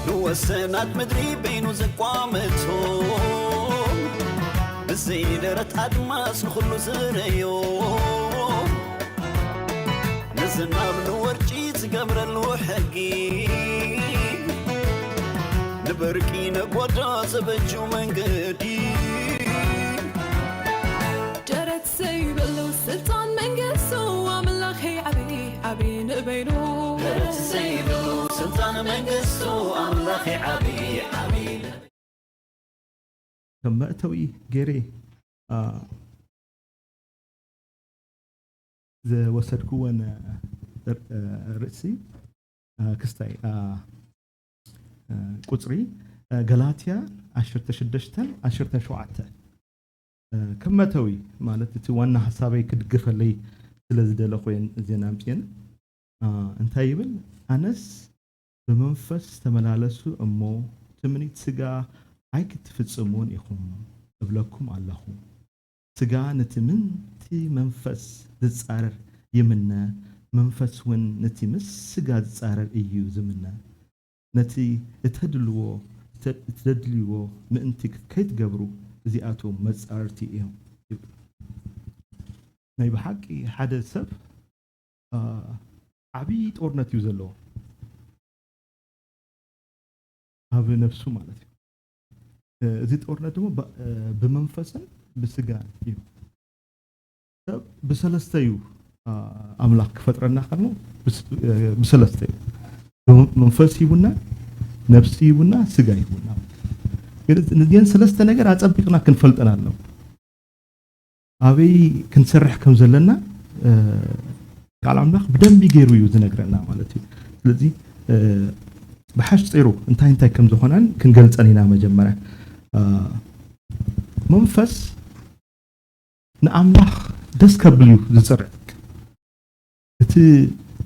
ንወሰናት ምድሪ በይኑ ዘቋመቶ፣ ብዘይ ደረት ኣድማስ ንኹሉ ዝረዮ፣ ንዝናብ ንወርጪ ዝገብረሉ ሕጊ፣ ንበርቂ ነጎዳ ዘበጁ መንገዲ። ደረት ዘይብሉ ስልጣን መንግስቱ ኣምላኸይ ዓብዪ ዓብዪ ንበይኑ። ደረት ዘይብሉ ስልጣን መንግስቱ ኣምላኸይ ዓብዪ ዓብዪ ንበይኑ። ከም መእተዊ ገይረ ዝወሰድክወን ርእሲ ክስታይ ቁፅሪ ገላትያ ዓሰርተ ሽዱሽተ ዓሰርተ ሸውዓተ ከም መእተዊ ማለት እቲ ዋና ሓሳበይ ክድግፈለይ ስለ ዝደለኹ እየን እዚአን ኣምፅኤን። እንታይ ይብል? ኣነስ ብመንፈስ ተመላለሱ እሞ ትምኒት ስጋ ኣይክትፍጽሙን ኢኹም እብለኩም ኣለኹ። ስጋ ነቲ ምንቲ መንፈስ ዝጻረር ይምነ፣ መንፈስ እውን ነቲ ምስ ስጋ ዝጻረር እዩ ዝምነ። ነቲ እተድልዎ እተድልይዎ ምእንቲ ከይትገብሩ እዚኣቶም መጻርርቲ እዮም። ናይ ብሓቂ ሓደ ሰብ ዓብዪ ጦርነት እዩ ዘለዎ ኣብ ነፍሱ ማለት እዩ። እዚ ጦርነት ድማ ብመንፈስን ብስጋን እዩ። ሰብ ብሰለስተ እዩ ኣምላኽ ክፈጥረና ከሎ ብሰለስተ እዩ። መንፈስ ይቡና፣ ነፍሲ ይቡና፣ ስጋ ይቡና። ግን እዚአን ሰለስተ ነገር ኣጸቢቕና ክንፈልጠን ኣለዎ። ኣበይ ክንሰርሕ ከም ዘለና ቃል ኣምላኽ ብደንቢ ገይሩ እዩ ዝነግረና ማለት እዩ። ስለዚ ብሓሽጢሩ እንታይ እንታይ ከም ዝኾነን ክንገልጸን ኢና። መጀመርያ መንፈስ ንኣምላኽ ደስ ከብል እዩ ዝፅርዕ። እቲ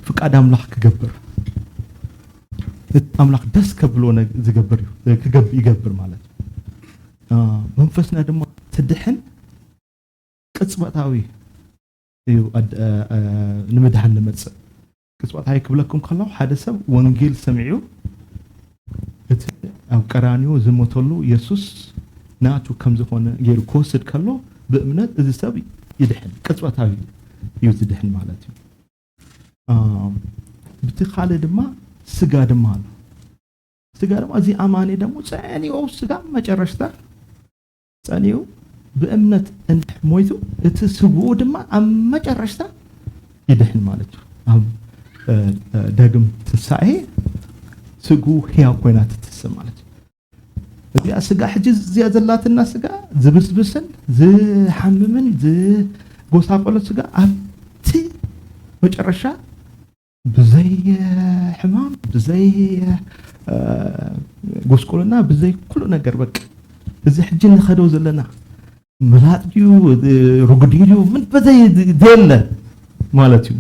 ፍቃድ ኣምላኽ ክገብር፣ እቲ ኣምላኽ ደስ ከብሎ ዝገብር እዩ ይገብር ማለት እዩ። መንፈስና ድማ ትድሕን ቅፅበታዊ እዩ ንምድሓን ንመፅእ። ቅፅበታዊ ክብለኩም ከለኹ ሓደ ሰብ ወንጌል ሰሚዑ እቲ ኣብ ቀራንዮ ዝሞተሉ የሱስ ናቱ ከም ዝኾነ ገይሩ ክወስድ ከሎ ብእምነት እዚ ሰብ ይድሕን። ቅፅበታዊ እዩ ዝድሕን ማለት እዩ። ብቲ ካልእ ድማ ስጋ ድማ ኣሎ። ስጋ ድማ እዚ ኣማኒ ደግሞ ፀኒኦ ስጋ መጨረሽታ ፀኒኡ ብእምነት እንድሕር ሞይቱ እቲ ስግኡ ድማ ኣብ መጨረሽታ ይድሕን ማለት እዩ። ኣብ ዳግም ትንሳኤ ስግኡ ህያው ኮይና ትትንስእ ማለት እዩ። እዚኣ ስጋ ሕጂ እዚኣ ዘላትና ስጋ ዝብስብስን ዝሓምምን ዝጎሳቆሎ ስጋ ኣብቲ መጨረሻ ብዘይ ሕማም ብዘይ ጎስቆልና ብዘይ ኩሉ ነገር በቃ እዚ ሕጂ ንኸዶ ዘለና ምላጥ ድዩ ርጉድ ድዩ ምን በዘይ ዘለ ማለት እዩ።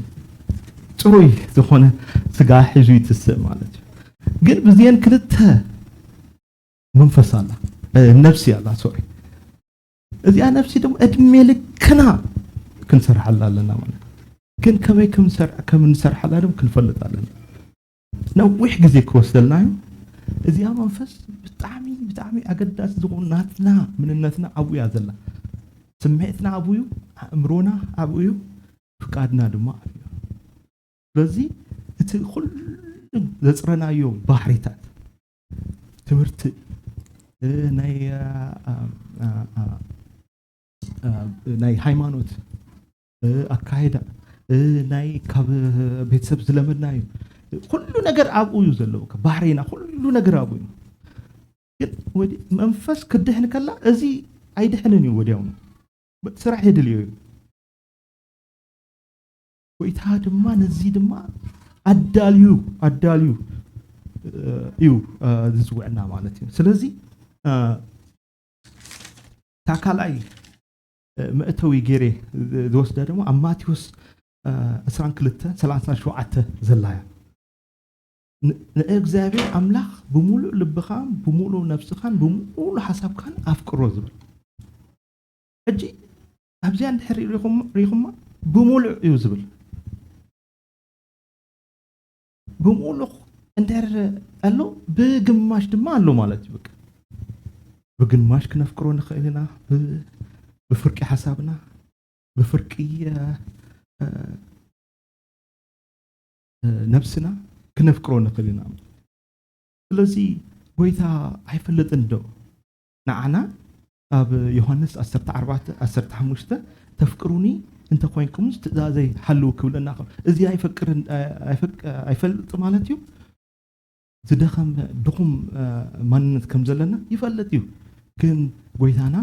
ፅሩይ ዝኾነ ስጋ ሒዙ ይትስእ ማለት እዩ። ግን ብዚአን ክልተ መንፈስ ኣላ ነፍሲ ኣላ ሶሪ እዚኣ ነፍሲ ድማ እድሜ ልክና ክንሰርሓላ ኣለና ማለት ግን ከመይ ከም እንሰርሓላ ድማ ክንፈልጥ ኣለና። ነዊሕ ግዜ ክወስደልና እዩ። እዚኣ መንፈስ ብጣዕሚ ብጣዕሚ ኣገዳሲ ዝኾኑ ናትና ምንነትና ኣብኡ እያ ዘላ። ስምዒትና ኣብኡ እዩ፣ ኣእምሮና ኣብኡ እዩ፣ ፍቃድና ድማ ኣብኡ እዩ። ስለዚ እቲ ኩሉ ዘፅረናዮ ባህሪታት ትምህርቲ ናይ ናይ ሃይማኖት ኣካይዳ ናይ ካብ ቤተሰብ ዝለመድናዩ ኩሉ ነገር ኣብኡ እዩ ዘለዎ። ባህሪና ኩሉ ነገር ኣብኡ እዩ። ግን መንፈስ ክድሕን ከላ እዚ ኣይድሕንን እዩ። ወዲያውኑ ስራሕ የድልዮ እዩ። ጎይታ ድማ ነዚ ድማ ኣዳልዩ ኣዳልዩ እዩ ዝፅውዕና ማለት እዩ። ስለዚ እታ ካልኣይ መእተዊ ገይረ ዝወስዳ ድማ ኣብ ማቴዎስ ዕስራን ክልተ ሰላሳን ሸውዓተ ዘላ እያ። ንእግዚኣብሔር ኣምላኽ ብምሉእ ልብኻን ብምሉእ ነብስኻን ብምሉእ ሓሳብካን ኣፍቅሮ ዝብል ሕጂ ኣብዚኣ እንድሕር ሪኹማ ብምሉእ እዩ ዝብል ብምሉእ እንድሕር ኣሎ፣ ብግማሽ ድማ ኣሎ ማለት እዩ። በቃ ብግማሽ ክነፍቅሮ ንኽእል ኢና፣ ብ-፣ ብፍርቂ ሓሳብና፣ ብፍርቂ፣ እ፣ እ፣ እ፣ ነብስና ክነፍቅሮ ንኽእል ኢና። ስለዚ ጎይታ ኣይፈልጥን ዶ? ንዓና ኣብ ዮሃንስ ዓሰርተ ኣርባዕተ ዓሰርተ ሓሙሽተ፣ "ተፍቅሩኒ እንተ ኮይንኩምስ ትእዛዘይ ሓልዉ" ክብለና ከሎ፣ እዚ ኣይፈቅርን፣ ኣይፈቅ-፣ ኣይፈልጥ ማለት እዩ። ዝደኸመ ድኹም፣ እ፣ ማንነት ከም ዘለና ይፈልጥ እዩ። ግን ጎይታና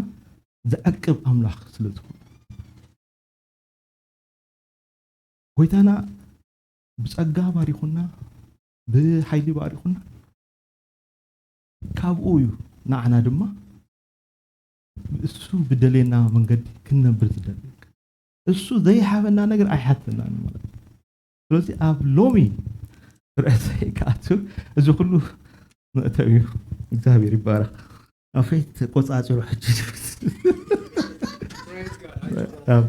ዝዕቅብ ኣምላኽ ስለ ዝኾነ፣ ጎይታና ብጸጋ ባሪኹና፣ ብሓይሊ ባሪኹና፣ ካብኡ እዩ ንዓና ድማ እሱ ብደሌና መንገዲ ክንነብር ዝደሊ። እሱ ዘይሃበና ነገር ኣይሓተናን ማለት እዩ። ስለዚ ኣብ ሎሚ ርእሰይ ክኣቱ እዚ ኩሉ መእተዊ እዩ። እግዚኣብሔር ይባረክ። ኣፈይ ተቆጻጺሩ ሕጂ ዝመስል። ኣብ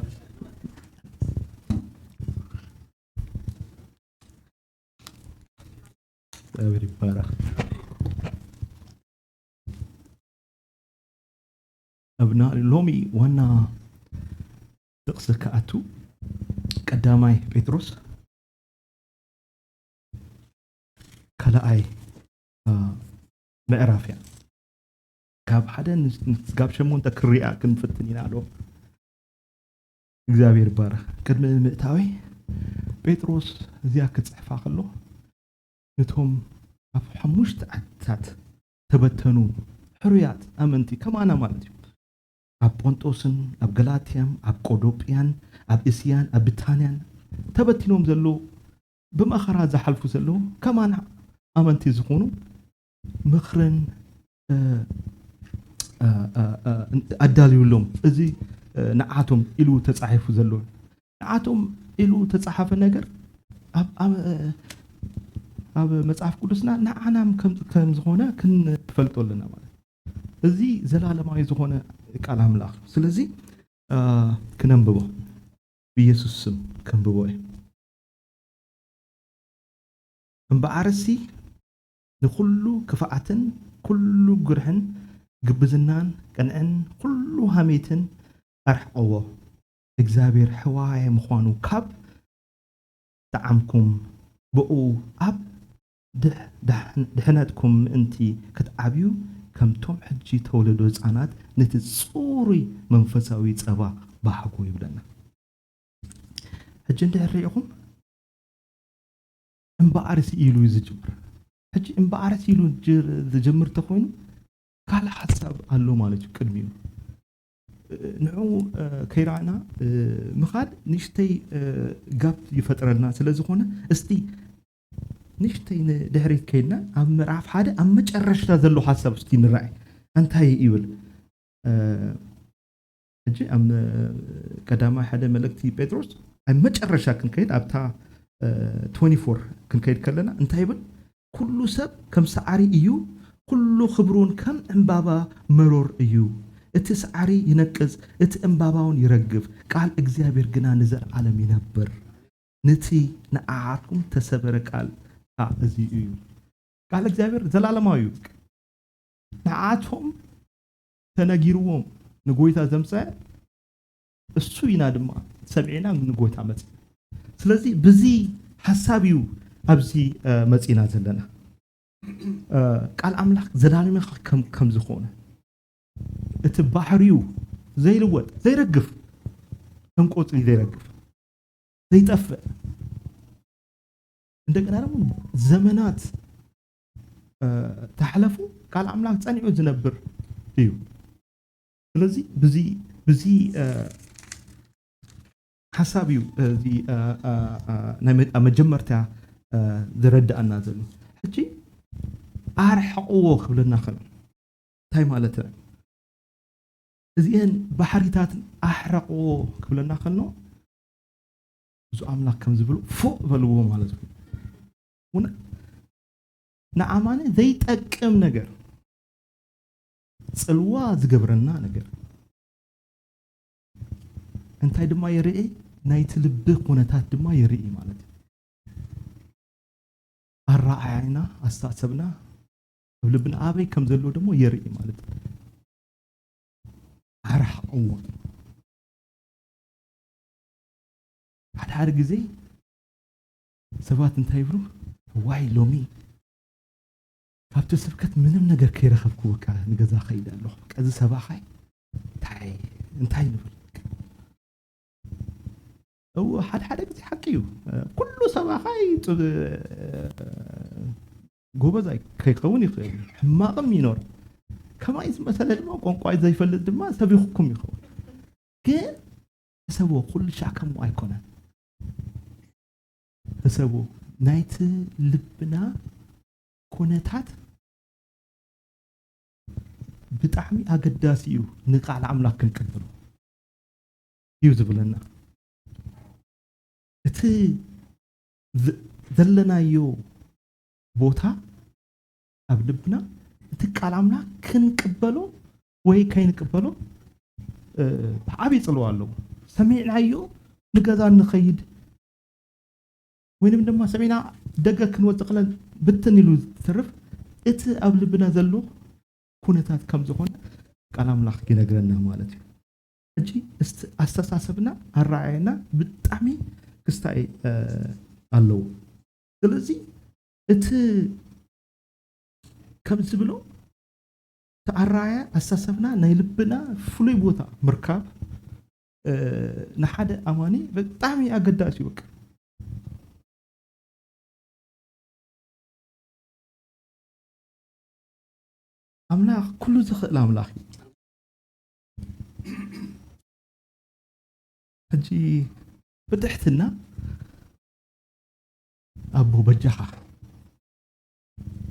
እግዚኣብሔር ይባረክ። ኣብና ሎሚ ዋና ጥቕሲ ክኣቱ ቀዳማይ ጴጥሮስ ካልኣይ፣ አ፣ ምዕራፍ እያ። ካብ ሓደ ንስ-፣ ንስጋብ ሸሞንተ ክሪኣ ክንፍትን ኢና ኣሎ። እግዚኣብሔር ይባረኽ። ቅድሚ ምእታወይ ጴጥሮስ እዚኣ ክጽሕፋ ከሎ ነቶም ኣብ ሓሙሽተ ዓድታት ተበተኑ ሕሩያት ኣመንቲ ከማና ማለት እዩ። ኣብ ጶንጦስን፣ ኣብ ገላትያን፣ ኣብ ቆዶጵያን፣ ኣብ እስያን፣ ኣብ ብታንያን ተበቲኖም ዘለዉ፣ ብመኸራ ዝሓልፉ ዘለዉ ከማና ኣመንቲ ዝኾኑ ምኽርን፣ እ፣ እ፣ እ፣ እ፣ ኣዳልዩሎም። እዚ፣ እ፣ ንዓቶም ኢሉ ተጻሒፉ ዘሎ። ንዓቶም ኢሉ ተጻሓፈ ነገር ኣብ፣ ኣብ፣ እ፣ ኣብ መጽሓፍ ቅዱስና ንዓናም ከም፣ ከም ዝኾነ ክንፈልጦ ኣለና ማለት እዩ። እዚ ዘላለማዊ ዝኾነ ቃል ኣምላኽ። ስለዚ፣ እ፣ ክነንብቦ፣ ብኢየሱስ ስም ከንብቦ እየ። እምበኣርሲ ንኹሉ ክፍኣትን ኩሉ ጉርሕን ግብዝናን ቅንዕን ኩሉ ሃሜትን ኣርሕቕዎ። እግዚኣብሔር ሕዋየ ምዃኑ ካብ ጠዓምኩም፣ ብኡ ኣብ ድሕ-፣ ድሕ-፣ ድሕነትኩም ምእንቲ ክትዓብዩ፣ ከምቶም ሕጂ ተወለዶ ህፃናት ነቲ ጽሩይ መንፈሳዊ ጸባ ባሕጎ ይብለና። ሕጂ እንድሕር ርኢኹም፣ እምበኣርሲ ኢሉ እዩ ዝጅምር። ሕጂ እምበኣርሲ ኢሉ ጅ-፣ ዝጀምር ተኾይኑ፣ ካልእ ሓሳብ ኣሎ ማለት እዩ ቅድሚኡ። ንዑ፣ እ፣ ከይረኣና፣ እ፣ ምኻድ ንእሽተይ፣ እ፣ ጋፕ ይፈጥረልና ስለ ዝኾነ፣ እስቲ ንእሽተይ ንድሕሪት ከይድና ኣብ ምዕራፍ ሓደ ኣብ መጨረሽታ ዘሎ ሓሳብ እስቲ ንረኣይ። እንታይ ይብል? እ፣ ሕጂ ኣብ፣ እ፣ ቀዳማይ ሓደ መልእክቲ ጴጥሮስ ኣብ መጨረሻ ክንከይድ፣ ኣብታ፣ እ፣ ትወንቲ ፎር ክንከይድ ከለና እንታይ ይብል? "ኩሉ ሰብ ከም ሳዕሪ እዩ፣ ኩሉ ክብሩን ከም ዕምባባ መሮር እዩ። እቲ ሳዕሪ ይነቅጽ፣ እቲ ዕምባባውን ይረግፍ፣ ቃል እግዚኣብሔር ግና ንዘለዓለም ይነብር። ነቲ ንዓዓርኩም ተሰበረ ቃል ከኣ እዚ እዩ።" ቃል እግዚኣብሔር ዘላለማዊ እዩ። ንዓቶም ተነጊርዎም ንጎይታ ዘምፀ እሱ ኢና ድማ ሰሚዕና ንጎይታ መፂ። ስለዚ ብዚ ሓሳብ እዩ ኣብዚ፣ እ፣ መፂና ዘለና። እ፣ ቃል ኣምላኽ ዘላለማዊ ከም፣ ከም ዝኾነ፣ እቲ ባህሪው ዘይልወጥ፣ ዘይረግፍ፣ ከም ቆፅሊ ዘይረግፍ፣ ዘይጠፍእ፣ እንደገና ደግሞ ዘመናት፣ እ፣ ተሕለፉ፣ ቃል ኣምላኽ ጸኒዑ ዝነብር እዩ። ስለዚ ብዚ፣ ብዚ፣ እ፣ ሓሳብ እዩ፣ እ፣ እዚ፣ እ፣ እ፣ እ፣ ናይ መ-፣ ኣብ መጀመርታ፣ እ፣ ዝረድኣና ዘሎ። ሕጂ ኣርሕቕዎ ክብለና ከሎ እንታይ ማለት እዩ? እዚአን ባሕሪታት ኣሕረቕዎ ክብለና ከሎ፣ እዚ ኣምላኽ ከም ዝብሎ ፎእ በልዎ ማለት እዩ። እውን ንኣማኒ ዘይጠቅም ነገር፣ ጽልዋ ዝገብረና ነገር፣ እንታይ ድማ የርኢ? ናይቲ ልቢ ኩነታት ድማ የርኢ ማለት እዩ። ኣረኣእያና፣ ኣስተሳሰብና ኣብ ልብና ኣበይ ከም ዘሎ ደግሞ የርኢ ማለት እዩ። ኣርሕቕዎ። ሓደ ሓደ ግዜ ሰባት እንታይ ይብሉ? ዋይ ሎሚ ካብቲ ስብከት ምንም ነገር ከይረኸብኩ በቃ ንገዛ ከይደ ኣለኹ። በቃ እዚ ሰባኻይ እንታይ እንታይ ንብል? እው ሓደ ሓደ ግዜ ሓቂ እዩ። ኩሉ ሰባኻይ ጎበዝ ከይኸውን ይኽእል፣ ሕማቕም ይኖር። ከማይ ዝመሰለ ድማ ቋንቋ ዘይፈልጥ ድማ ሰቢኹኩም ይኸውን። ግን ሕሰቦ፣ ኩሉ ሻዕ ከምኡ ኣይኮነን። ሕሰቦ፣ ናይቲ ልብና ኩነታት ብጣዕሚ ኣገዳሲ እዩ። ንቃል ኣምላኽ ክንቅበሎ እዩ ዝብለና። እቲ ዘለናዮ ቦታ ኣብ ልብና፣ እቲ ቃል ኣምላኽ ክንቅበሎ ወይ ከይንቅበሎ ብዓብዪ ጽልዋ ኣለዎ። ሰሚዕናዮ ንገዛ ንኸይድ ወይንም ድማ ሰሚዕና ደገ ክንወጽእ ከለና ብትን ኢሉ ዝተርፍ፣ እቲ ኣብ ልብና ዘሎ ኩነታት ከም ዝኾነ ቃል ኣምላኽ ይነግረና ማለት እዩ። ሕጂ እስቲ ኣስተሳሰብና ኣረኣእያና ብጣዕሚ ክስታይ ኣለዎ። ስለዚ እቲ ከም ዝብሎ እቲ ኣረኣእያ ኣስተሳሰብና ናይ ልብና ፍሉይ ቦታ ምርካብ ንሓደ ኣማኒ ብጣዕሚ ኣገዳሲ እዩ። በቃ ኣምላኽ ኩሉ ዝኽእል ኣምላኽ እዩ። ሕጂ ብትሕትና ኣቦ በጃኻ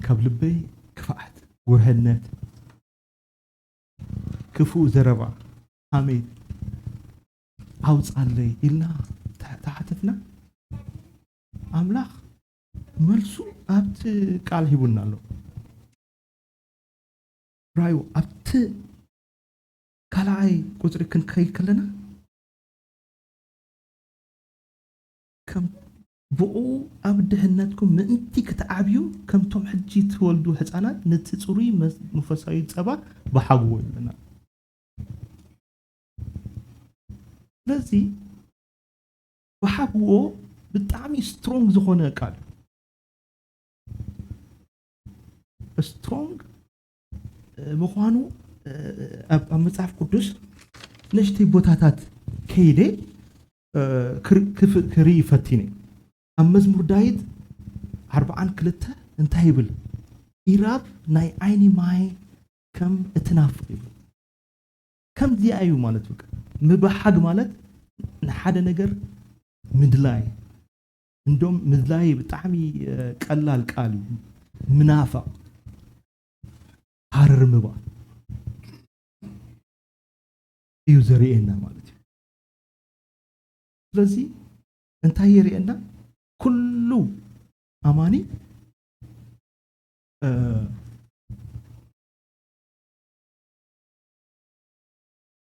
ካብ ልበይ ክፍኣት፣ ውርህነት፣ ክፉእ ዘረባ፣ ሓሜት ኣውጻለይ ኢልና ተሓተትና ኣምላኽ መልሱ ኣብቲ ቃል ሂቡና ኣሎ። ራዩ ኣብቲ ካልኣይ ቁጽሪ ክንከይድ ከለና ከም ብኡ ኣብ ድህነትኩም ምእንቲ ክትዓብዩ ከምቶም ሕጂ ትወልዱ ህፃናት ነቲ ፅሩይ መንፈሳዊ ፀባ ብሓግዎ ይብለና። ስለዚ ብሓብዎ ብጣዕሚ ስትሮንግ ዝኾነ ቃል እዩ። ስትሮንግ ምዃኑ ኣብ መፅሓፍ ቅዱስ ንእሽተይ ቦታታት ከይደ ክርኢ ፈቲነ። ኣብ መዝሙር ዳዊት ኣርብዓን ክልተ እንታይ ይብል? ኢራብ ናይ ዓይኒ ማይ ከም እትናፍቕ ይብል። ከምዚኣ እዩ ማለት በቃ ምብሓግ ማለት ንሓደ ነገር ምድላይ። እንዶም ምድላይ ብጣዕሚ ቀላል ቃል እዩ። ምናፋቕ፣ ሃረር ምባል እዩ ዘርእየና ማለት እዩ። ስለዚ እንታይ የርእየና? ኩሉ ኣማኒ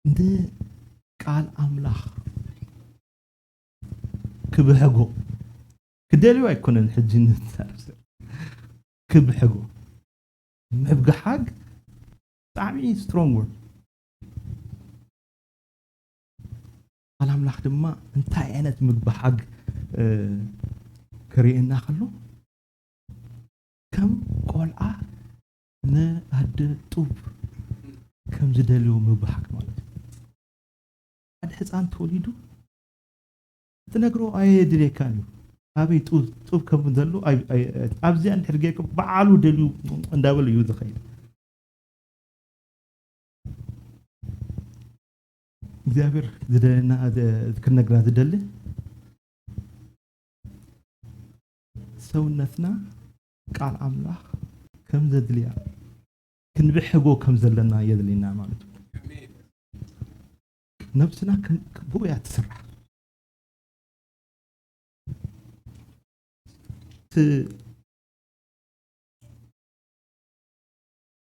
ንቃል ኣምላኽ ክብሕጎ ክደልዩ ኣይኮነን። ሕጂ ንዛረብ ክብሕጎ ምብግሓግ ብጣዕሚ ስትሮንግ ወርድ። ቃል ኣምላኽ ድማ እንታይ ዓይነት ምግባሓግ ከርእየና ከሎ ከም ቆልዓ ንኣደ ጡብ ከም ዝደልዮ ምግባሓግ ማለት እዩ። ሓደ ህፃን ተወሊዱ ክትነግሮ ኣየድልየካን እዩ። ኣበይ ጡብ ከም ዘሎ ኣብዚኣ እንድሕር ጌርኩም በዓሉ ደልዩ እንዳበለ እዩ ዝኸይድ። እግዚኣብሔር ዝደለና ክነግራ ዝደሊ ሰውነትና ቃል ኣምላኽ ከም ዘድልያ ክንብሕጎ ከም ዘለና የድልየና ማለት እዩ። ነብስና ብኡ እያ ትስራሕ።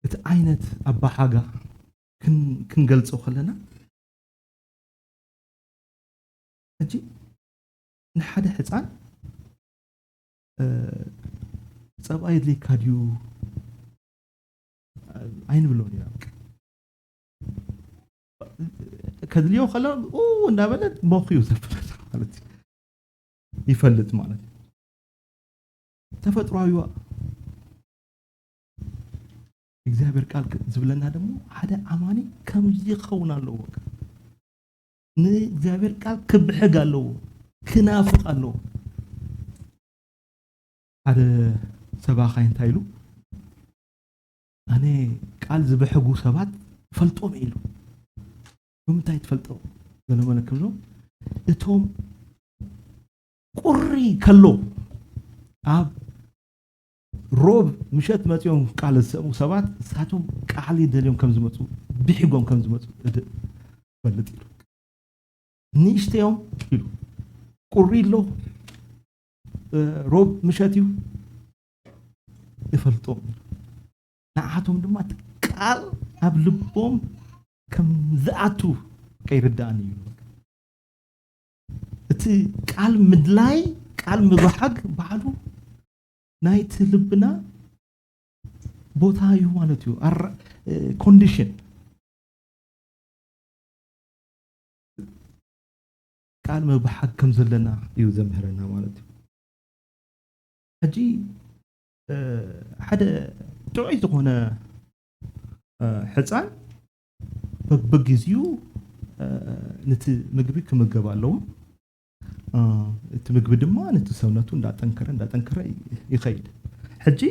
እቲ ዓይነት ኣባሓጋ ክንገልጾ ከለና ሕጂ ንሓደ ሕፃን ጸባ የድልየካ ድዩ ኣይንብሎን ኢና። ከድልዮ ከሎ ኡ እንዳበለ ሞኽዩ ዘፍለጥ ማለት እዩ። ይፈልጥ ማለት እዩ። ተፈጥሯዊዋ እግዚኣብሔር ቃል ዝብለና ደግሞ ሓደ ኣማኒ ከምዚ ክኸውን ኣለዎ። ንእግዚኣብሔር ቃል ክብሕግ ኣለዎ፣ ክናፍቕ ኣለዎ። ሓደ ሰባኻይ እንታይ ኢሉ? ኣነ ቃል ዝበሕጉ ሰባት ፈልጦም ኢሉ። ብምንታይ ትፈልጦ? ገለ መለ ክብሎ እቶም ቁሪ ከሎ ኣብ ሮብ ምሸት መጺኦም ቃል ዝሰሙ ሰባት እሳቶም ቃል ይደልዮም ከም ዝመጹ ብሕጎም ከም ዝመጹ እፈልጥ ኢሉ። ንእሽተዮም ኢሉ ቁሪ ኣሎ። ሮብ ምሸት እዩ እፈልጦም። ንዓቶም ድማ እቲ ቃል ኣብ ልቦም ከም ዝኣቱ ከይርዳእኒ እዩ። እቲ ቃል ምድላይ ቃል ምብሓግ ባዕሉ ናይቲ ልብና ቦታ እዩ ማለት እዩ። ኮንዲሽን ቃል ምብሓግ ከም ዘለና እዩ ዘምህረና ማለት እዩ። ሕጂ ሓደ ጥዑይ ዝኾነ ሕፃን በብግዜኡ ነቲ ምግቢ ክምገብ ኣለዎ። እቲ ምግቢ ድማ ነቲ ሰውነቱ እንዳጠንከረ እንዳጠንከረ ይኸይድ። ሕጂ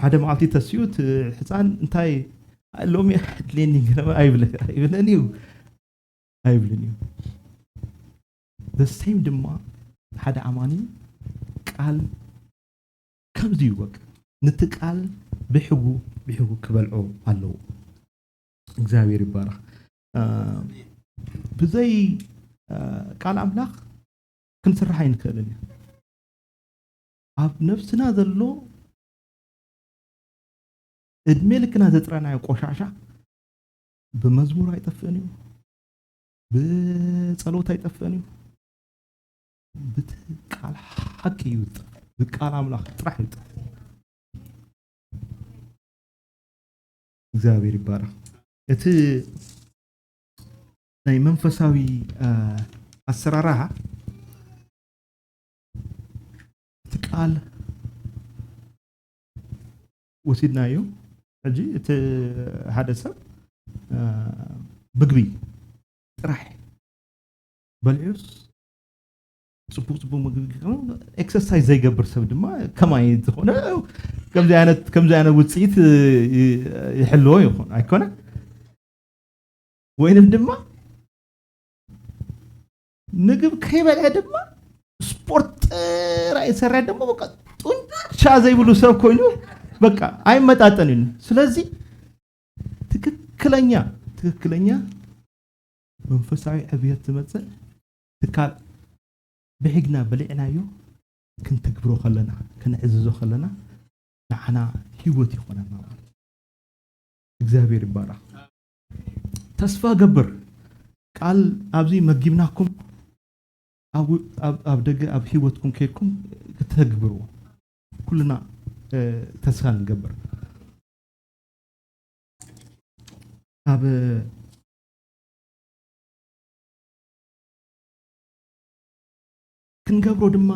ሓደ መዓልቲ ተሲኡ እቲ ሕፃን እንታይ ሎሚ ኣድልየኒ ገለ ኣይብለኒ እዩ ኣይብልን እዩ። The same ድማ ሓደ ኣማኒ ቃል ከምዚ እዩ። በቃ ነቲ ቃል ብሕጉ ብሕጉ ክበልዖ ኣለዎ። እግዚኣብሔር ይባረኽ። ብዘይ ቃል ኣምላኽ ክንስራሕ ኣይንክእልን ኢና። ኣብ ነፍስና ዘሎ እድሜ ልክና ዘጥረናዮ ቆሻሻ ብመዝሙር ኣይጠፍእን እዩ፣ ብጸሎት ኣይጠፍእን እዩ። ብቲ ቃል ሓቂ እዩ ዝጠፍእ፣ ብቃል ኣምላኽ ጥራሕ እዩ ዝጠፍእ። እግዚኣብሔር ይባረኽ። እቲ ናይ መንፈሳዊ ኣሰራርሓ እቲ ቃል ወሲድናዮ። ሕጂ እቲ ሓደ ሰብ ምግቢ ጥራሕ በሊዑስ ጽቡቕ ጽቡቕ ምግቢ ኤክሰርሳይዝ ዘይገብር ሰብ ድማ ከማይ ዝኾነ ከምዚ ዓይነት ከምዚ ዓይነት ውፅኢት ይሕልዎ ይኾን ኣይኮነ? ወይንም ድማ ምግብ ከይበልዐ ድማ ስፖርት ጥራይ ዝሰርሕ ድማ በቃ ጡንቻ ዘይብሉ ሰብ ኮይኑ በቃ ኣይመጣጠን እዩ። ስለዚ ትክክለኛ ትክክለኛ መንፈሳዊ ዕብየት ዝመፅእ ትካል ብሕግና በሊዕናዮ ክንተግብሮ ከለና ክንዕዝዞ ከለና ንዓና ህይወት ይኾነና ማለት እዩ። እግዚኣብሔር ይባረኽ። ተስፋ ገብር ቃል ኣብዚ መጊብናኩም ኣብ ደገ ኣብ ህይወትኩም ከይድኩም ክትተግብርዎ ኩልና ተስፋ ንገብር። ኣብ ክንገብሮ ድማ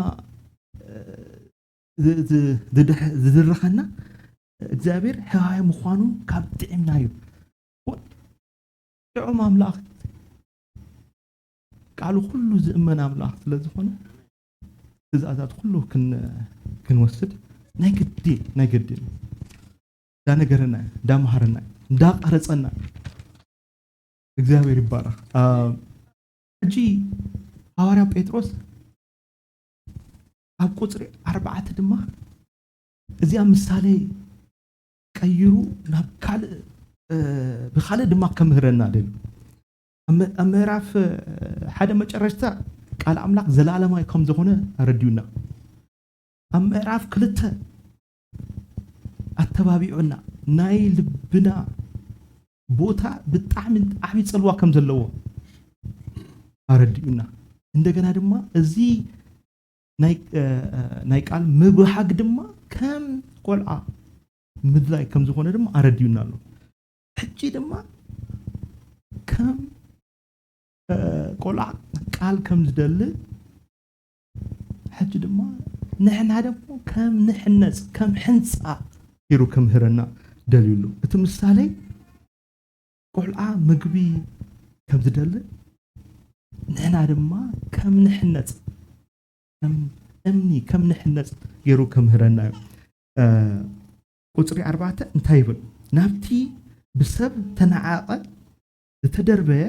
ዝድርኸና እግዚኣብሔር ሕያዋይ ምዃኑ ካብ ጥዕምና እዩ። ጥዑም ኣምላኽ ቃሉ ኩሉ ዝእመን ኣምላኽ ስለ ዝኾነ ትእዛዛት ኩሉ ክንወስድ ናይ ግዲ ናይ ግዲ እንዳነገረና እንዳመሃረና እንዳቀረጸና። እግዚኣብሔር ይባረኽ። ሕጂ ሃዋርያ ጴጥሮስ ኣብ ቁፅሪ ኣርባዕተ ድማ እዚኣ ምሳሌ ቀይሩ ናብ ካልእ ብካልእ ድማ ከምህረና ደልዩ ኣብ ምዕራፍ ሓደ መጨረሽታ ቃል ኣምላኽ ዘለኣለማዊ ከም ዝኾነ ኣረድዩና። ኣብ ምዕራፍ ክልተ ኣተባቢዑና ናይ ልብና ቦታ ብጣዕሚ ዓብዪ ፅልዋ ከም ዘለዎ ኣረድኡና። እንደገና ድማ እዚ ናይ ቃል ምብሃግ ድማ ከም ቆልዓ ምድላይ ከም ዝኾነ ድማ ኣረዲዩና ኣሎ። ሕጂ ድማ ከም ቆልዓ ቃል ከም ዝደሊ፣ ሕጂ ድማ ንሕና ደግሞ ከም ንሕነጽ፣ ከም ሕንጻ ገይሩ ከምህረና ደልዩ ኣሎ። እቲ ምሳሌ ቆልዓ ምግቢ ከም ዝደሊ፣ ንሕና ድማ ከም ንሕነጽ፣ ከም እምኒ ከም ንሕነጽ ገይሩ ከምህረና እዩ። ቁጽሪ ኣርባዕተ እንታይ ይብል? ናብቲ ብሰብ ተነዓቐ ዝተደርበየ፣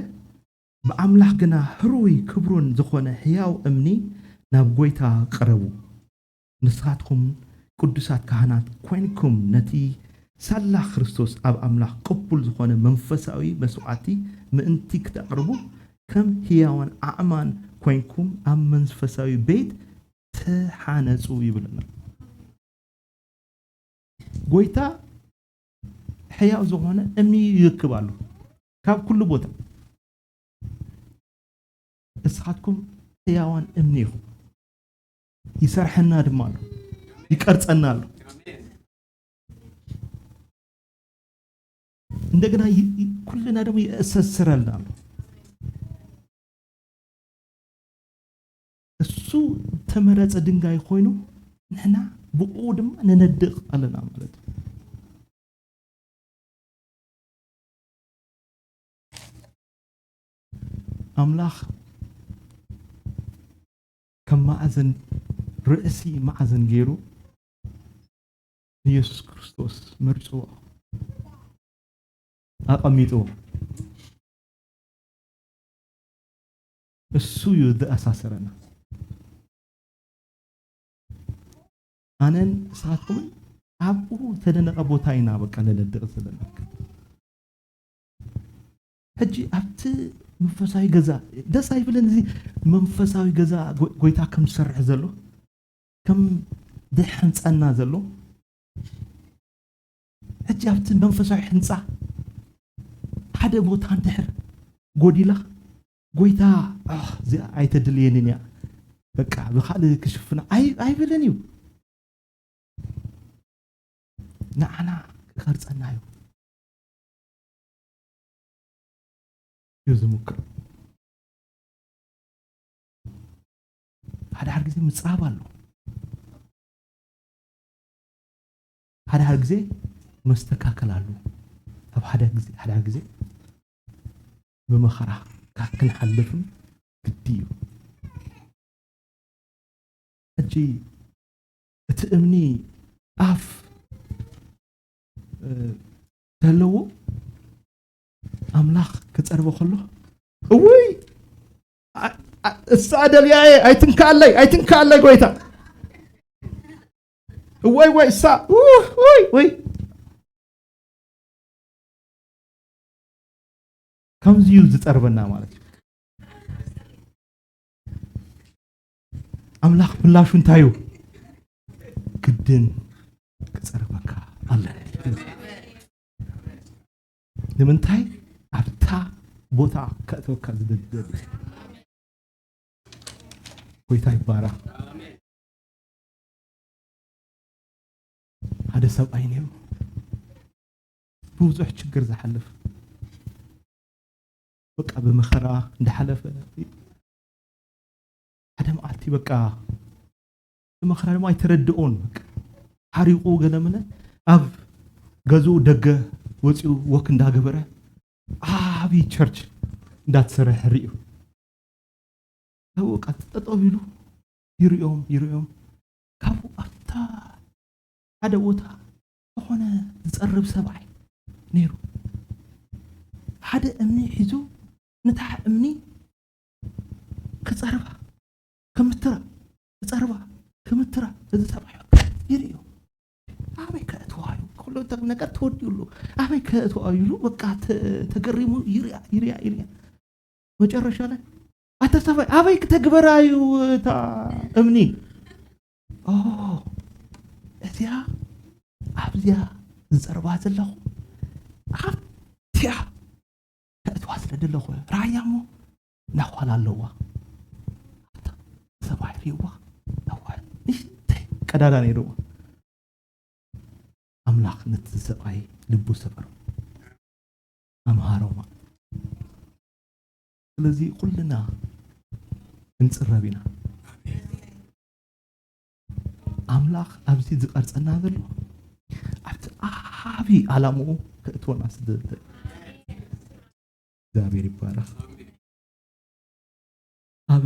ብኣምላኽ ግና ህሩይ ክብሩን ዝኾነ ሕያው እምኒ ናብ ጐይታ ቅረቡ። ንስኻትኩም ቅዱሳት ካህናት ኮይንኩም ነቲ ሳላ ክርስቶስ ኣብ ኣምላኽ ቅቡል ዝኾነ መንፈሳዊ መስዋዕቲ ምእንቲ ክተቕርቡ፣ ከም ህያዋን ኣእማን ኮይንኩም ኣብ መንፈሳዊ ቤት ተሓነጹ ይብለና። ጎይታ ሕያው ዝኾነ እምኒ ይረክብ ኣሎ ካብ ኩሉ ቦታ። እስኻትኩም ሕያዋን እምኒ ኢኹም። ይሰርሐና ድማ ኣሎ፣ ይቀርጸና ኣሎ። እንደገና ይ- ይ- ኩልና ደግሞ ይእሰስረልና ኣሎ። እሱ ተመረጸ ድንጋይ ኮይኑ ንሕና ብኡ ድማ ነነድቕ ኣለና ማለት እዩ። ኣምላኽ ከም ማዕዘን ርእሲ ማዕዘን ገይሩ ንየሱስ ክርስቶስ መርጽዎ ኣቐሚጥዎ። እሱ እዩ ዘኣሳሰረና። ኣነን ንስኻትኩምን ኣብኡ ዝተደነቐ ቦታ ኢና በቃ ነለድቕ ዘለና። ሕጂ ኣብቲ መንፈሳዊ ገዛ ደስ ኣይብልን? እዚ መንፈሳዊ ገዛ ጎ- ጎይታ ከም ዝሰርሕ ዘሎ፣ ከም ዝሕንጸና ዘሎ፣ ሕጂ ኣብቲ መንፈሳዊ ሕንጻ ሓደ ቦታ እንድሕር ጎዲላ፣ ጎይታ፣ "ኣህ፣ እዚኣ ኣይተድልየንን እያ፣ በቃ ብኻልእ ክሽፍና" ኣይ- ኣይብልን እዩ። ንዓና ክቐርጸና እዩ። እዩ ዝምክር። ሓደ ሓደ ግዜ ምጽራብ ኣሎ። ሓደ ሓደ ግዜ መስተካከል ኣሎ። ኣብ ሓደ ግዜ ሓደ ሓደ ግዜ ብመኸራ ካ- ክንሓልፍም ግዲ እዩ። ሕጂ እቲ እምኒ ኣፍ እ፣ ተለዎ ኣምላኽ ክጸርቦ ከሎ እውይ ኣ- ኣ- እሳ ደልያየ ኣይትንካለይ ኣይትንካለይ ጎይታ እወይ ወይ እሳ ውህ ወይ ወይ ከምዚ እዩ ዝጸርበና ማለት እዩ። ኣምላኽ ምላሹ እንታይ እዩ? ግድን ክጸርበካ ኣለ። ንምንታይ ኣብታ ቦታ ከእተወካ ዝደሊ? ጎይታ ይባረኽ። ሓደ ሰብኣይ ነይሩ ብብዙሕ ችግር ዝሓልፍ በቃ ብመኸራ እንዳሓለፈ ሓደ መዓልቲ በቃ ብመኸራ ድማ ኣይተረድኦን በቃ ሓሪቑ ገለመለ ኣብ ገዝኡ ደገ ወፂኡ ወክ እንዳገበረ ዓብዪ ቸርች እንዳተሰርሐ ርእዩ። ካብኡ ቃል ጠጠው ኢሉ ይርእዮም ይርእዮም ካብኡ ኣብታ ሓደ ቦታ ዝኾነ ዝፀርብ ሰብኣይ ነይሩ። ሓደ እምኒ ሒዙ ንታ እምኒ ክፀርባ ክምትራ ክፀርባ ክምትራ እዚ ሰብኣይ ይርእዮ። ኣበይ ከእትዋ እዩ? ኩሉ ነገር ተወዲኡ ኣሎ። ኣበይ ከእትዋ እዩ ኢሉ በቃ ተ- ተገሪሙ ይርያ ይርያ ይርያ። መጨረሻ ላይ ኣታ ሰብኣይ ኣበይ ክተግበራ እዩ እታ እምኒ? ኦ እዚኣ ኣብዚኣ ዝፀርባ ዘለኹ ኣብቲኣ ከእትዋ ስለ ደለኹ ራያ እሞ ናኳላ ኣለዋ ኣታ ሰብኣይ ሪዋ ናኳላ ቀዳዳ ነይርዎ። ኣምላኽ ነቲ ሰብኣይ ልቡ ሰበሮ፣ ኣምሃሮ ማለት። ስለዚ ኩልና ክንጽረብ ኢና። ኣምላኽ ኣብዚ ዝቐርጸና ዘሎ ኣብቲ ዓቢ ዓላምኡ ከእትወና ስለ ዝደሊ። እግዚኣብሔር ይባረኽ። ኣብ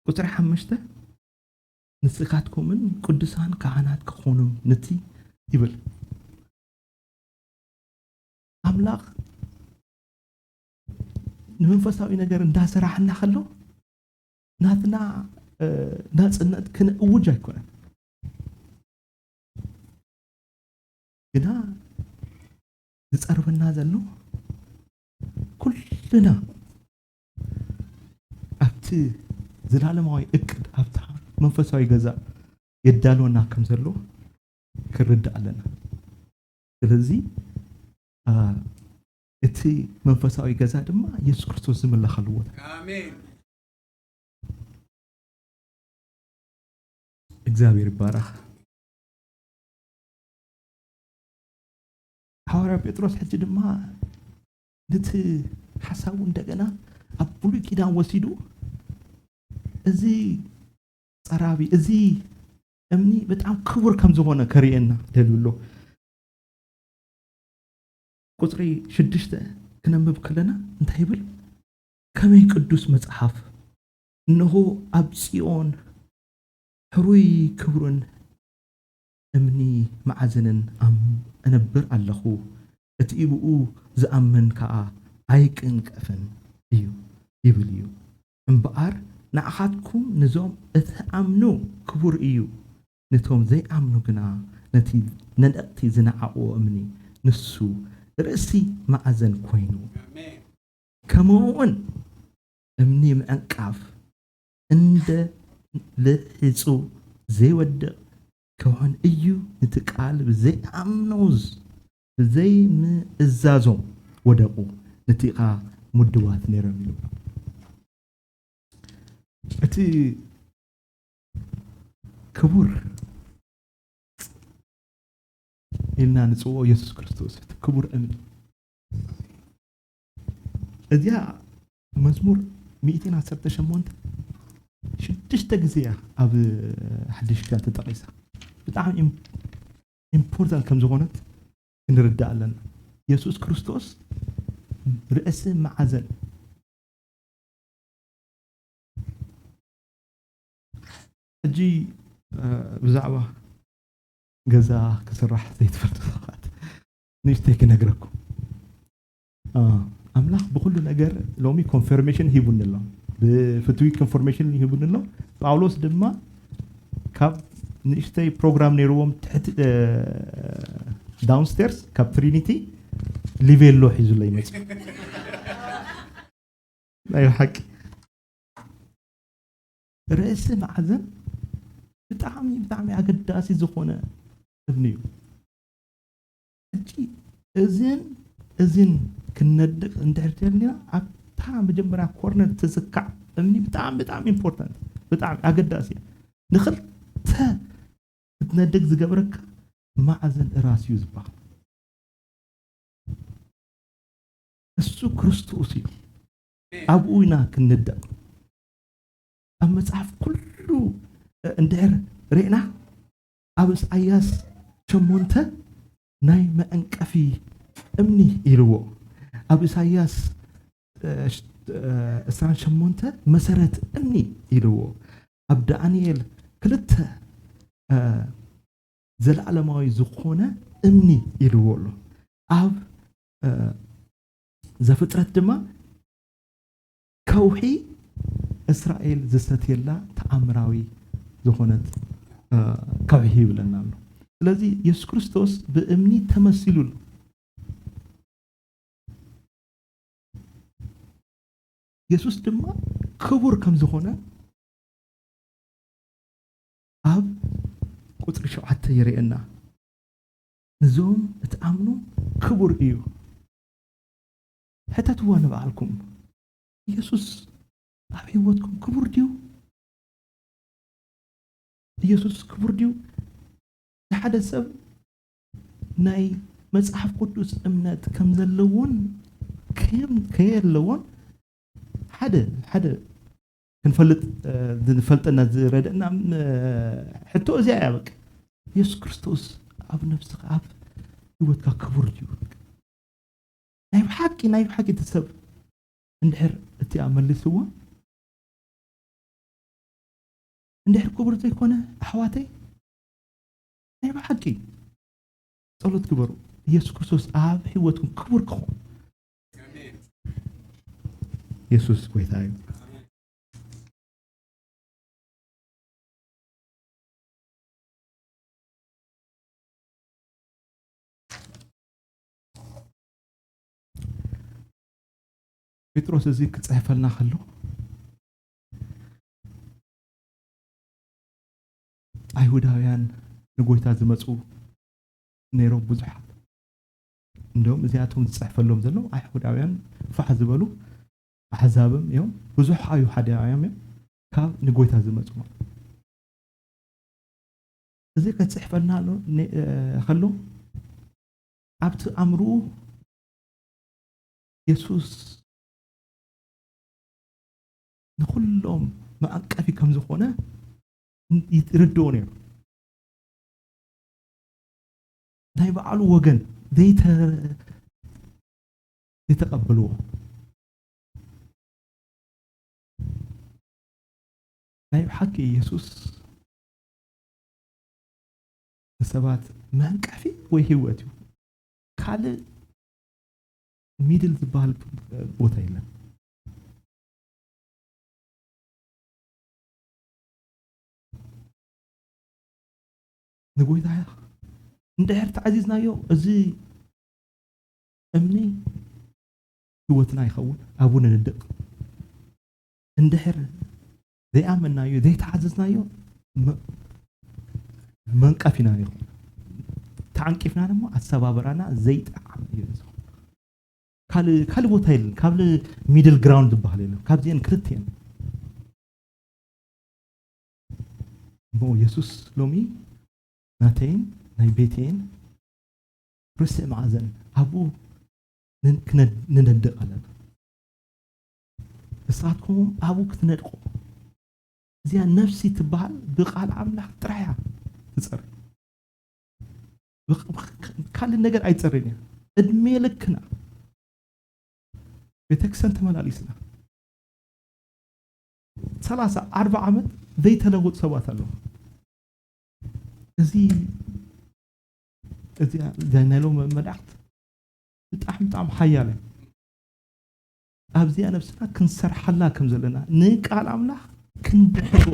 ቁጽሪ ሓሙሽተ፣ "ንስኻትኩምን ቅዱሳን ካህናት ክኾኑ ነቲ" ይብል። ኣምላኽ ንመንፈሳዊ ነገር እንዳሰራሕና ከሎ ናትና፣ እ፣ ናጽነት ክንእውጅ ኣይኮነን። ግና ዝጸርበና ዘሎ ኩልና ኣብቲ ዘላለማዊ እቅድ፣ ኣብታ መንፈሳዊ ገዛ የዳልወና ከም ዘሎ ክርዳእ ኣለና። ስለዚ፣ አ፣ እቲ መንፈሳዊ ገዛ ድማ የሱስ ክርስቶስ ዝምለኸሉ ቦታ። ኣሜን። እግዚኣብሔር ይባረኽ። ሓዋርያ ጴጥሮስ ሕጂ ድማ ነቲ ሓሳቡ እንደገና ኣብ ብሉይ ኪዳን ወሲዱ፣ እዚ ጸራቢ፣ እዚ እምኒ በጣም ክቡር ከም ዝኾነ ከርእየና ደልዩ ኣሎ። ቁጽሪ ሽዱሽተ ክነንብብ ከለና እንታይ ይብል? "ከመይ ቅዱስ መጽሓፍ፣ እንሆ ኣብ ጽዮን ሕሩይ ክቡርን እምኒ መዓዘንን ኣም-፣ እነብር ኣለኹ፣ እቲ ብኡ ዝኣምን ከኣ ኣይቅንቀፍን እዩ" ይብል እዩ። እምበኣር ንዓኻትኩም ንዞም እትኣምኑ ክቡር እዩ፣ ነቶም ዘይኣምኑ ግና ነቲ ነደቕቲ ዝነዓቕዎ እምኒ ንሱ ርእሲ መኣዘን ኮይኑ፣ ኣሜን። ከምኡ እውን እምኒ ምዕንቃፍ እንደ ልሒጹ ዘይወድቕ ክኾን እዩ፣ ነቲ ቃል ብዘይኣምኖዝ ብዘይምእዛዞም ወደቑ፣ ነቲ ኸኣ ምድዋት ነይሮም ኢሉ። እቲ ክቡር ኢልና ንጽውዖ የሱስ ክርስቶስ፣ እቲ ክቡር እምኒ። እዚኣ መዝሙር ሚእትን ዓሰርተ ሸሞንተ ሽዱሽተ ግዜ እያ ኣብ ሓድሽ ኪዳን ተጠቒሳ። ብጣዕሚ ኢም-፣ ኢምፖርታንት ከም ዝኾነት ክንርዳእ ኣለና። የሱስ ክርስቶስ ርእሲ መዓዘን። ሕጂ፣ እ፣ ብዛዕባ ገዛ ክስራሕ ዘይትፈልጡ ሰባት ንእሽተይ ክነግረኩም። እ፣ ኣምላኽ ብኹሉ ነገር ሎሚ ኮንፈርሜሽን ሂቡኒ ኣሎ። ብፍትዊ ኮንፈርሜሽን ሂቡኒ ኣሎ። ጳውሎስ ድማ ካብ ንእሽተይ ፕሮግራም ነይርዎም ትሕቲ፣ እ፣ ዳውንስቴርስ ካብ ትሪኒቲ ሊቬሎ ሒዙለይ መጽዩ። ናይ ብሓቂ ርእሲ መኣዘን ብጣዕሚ፣ ብጣዕሚ ኣገዳሲ ዝኾነ እምኒ እዩ። ሕጂ እዝን እዝን ክነድቕ እንድሕር ተልና፣ ኣብታ መጀመርያ ኮርነር ትዝካዕ እምኒ ብጣዕሚ፣ ብጣዕሚ ኢምፖርታንት፣ ብጣዕሚ ኣገዳሲ እያ። ንኽልተ ክትነድቕ ዝገብረካ መኣዘን እራስ እዩ ዝበሃል። እሱ ክርስቶስ እዩ። ኣብኡ ኢና ክንደቕ። ኣብ መጽሓፍ ኩሉ እንድሕር ርኢና፣ ኣብ ኢሳይያስ ሸሞንተ ናይ መዐንቀፊ እምኒ ኢልዎ። ኣብ ኢሳይያስ፣ እ፣ ሽ-፣ እ፣ ዕስራን ሸሞንተ መሰረት እምኒ ኢልዎ። ኣብ ዳንኤል ክልተ፣ እ፣ ዘለዓለማዊ ዝኾነ እምኒ ኢልዎ ኣሎ። ኣብ፣ እ፣ ዘፍጥረት ድማ ከውሒ እስራኤል ዝሰትየላ ተኣምራዊ ዝኾነት፣ እ፣ ከውሒ ይብለና ኣሎ። ስለዚ የሱስ ክርስቶስ ብእምኒ ተመሲሉ ኣሎ። የሱስ ድማ ክቡር ከም ዝኾነ ኣብ ቁጽሪ ሸውዓተ የርእየና። "ንዞም እትኣምኑ ክቡር እዩ።" ሕተትዎ ንባዕልኩም፣ የሱስ ኣብ ህይወትኩም ክቡር ድዩ? ኢየሱስ ክቡር ድዩ? ንሓደ ሰብ ናይ መጽሓፍ ቅዱስ እምነት ከም ዘለዎን ከም ከየለዎን ሓደ ሓደ ክንፈልጥ ዝፈልጠና ዝረደና ሕቶ እዚኣ እያ። በቃ ኢየሱስ ክርስቶስ ኣብ ነፍስኻ ኣብ ህይወትካ ክቡር ድዩ? ናይ ብሓቂ ናይ ብሓቂ እቲ ሰብ እንድሕር እቲኣ መልስዎ እንድሕር ክቡር ዘይኮነ ኣሕዋተይ ናይ ብሓቂ ጸሎት ግበሩ። ኢየሱስ ክርስቶስ ኣብ ህይወትኩም ክቡር ክኾን። ኢየሱስ ጎይታ እዩ። ጴጥሮስ እዚ ክጽሕፈልና ከሎ ኣይሁዳውያን ንጎይታ ዝመጹ ነይሮም ብዙሓት። እንደውም እዚኣቶም ዝጽሕፈሎም ዘሎ ኣይሁዳውያን ፋሕ ዝበሉ ኣሕዛብም እዮም፣ ብዙሕ ኣይሁዳውያን እዮም ካብ ንጎይታ ዝመጹ ማለት። እዚ ከጽሕፈልና ኣሎ ነ- እ፣ ከሎ ኣብቲ ኣእምርኡ የሱስ ንኹሎም መዓቀፊ ከም ዝኾነ ይርድኦ ነይሩ። ናይ ባዕሉ ወገን ዘይተ ዘይተቐበልዎ ናይ ብሓቂ ኢየሱስ ንሰባት መንቀፊ ወይ ህይወት እዩ። ካልእ ሚድል ዝበሃል ቦታ የለን። ንጎይታ እንድሕር ተዓዚዝናዮ እዚ እምኒ ህይወትና ይኸውን። ኣብኡ ንንድቕ። እንድሕር ዘይኣመናዮ ዘይተዓዘዝናዮ መ- መንቀፊና ይኹን ተዓንቂፍና ድማ ኣሰባበራና ዘይጠዓም እዩ ዝኸውን። ካልእ ካልእ ቦታ የለን። ካብ ሚድል ግራውንድ ዝበሃል የለን። ካብዚአን ክልቲአን እሞ ኢየሱስ ሎሚ ናተይን ናይ ቤተይን ርስዕ መኣዘን ኣብኡ ንን- ክነድ- ንነድቕ ኣለና። ንስኻትኩም ኣብኡ ክትነድቁ። እዚኣ ነፍሲ ትበሃል ብቃል ኣምላኽ ጥራይ እያ ትጸሪ። ብኽ- ብኽ- ካልእ ነገር ኣይጸርን እያ። እድሜ ልክና ቤተክርስትያን ተመላሊስና ሰላሳ ኣርባ ዓመት ዘይተለወጡ ሰባት ኣለዉ። እዚ እዚኣ እዚኣ ናይ ሎም መልእኽቲ ብጣዕሚ ብጣዕሚ ሓያል እያ። ኣብዚኣ ነብስና ክንሰርሓላ ከም ዘለና ንቃል ኣምላኽ ክንድሕሮ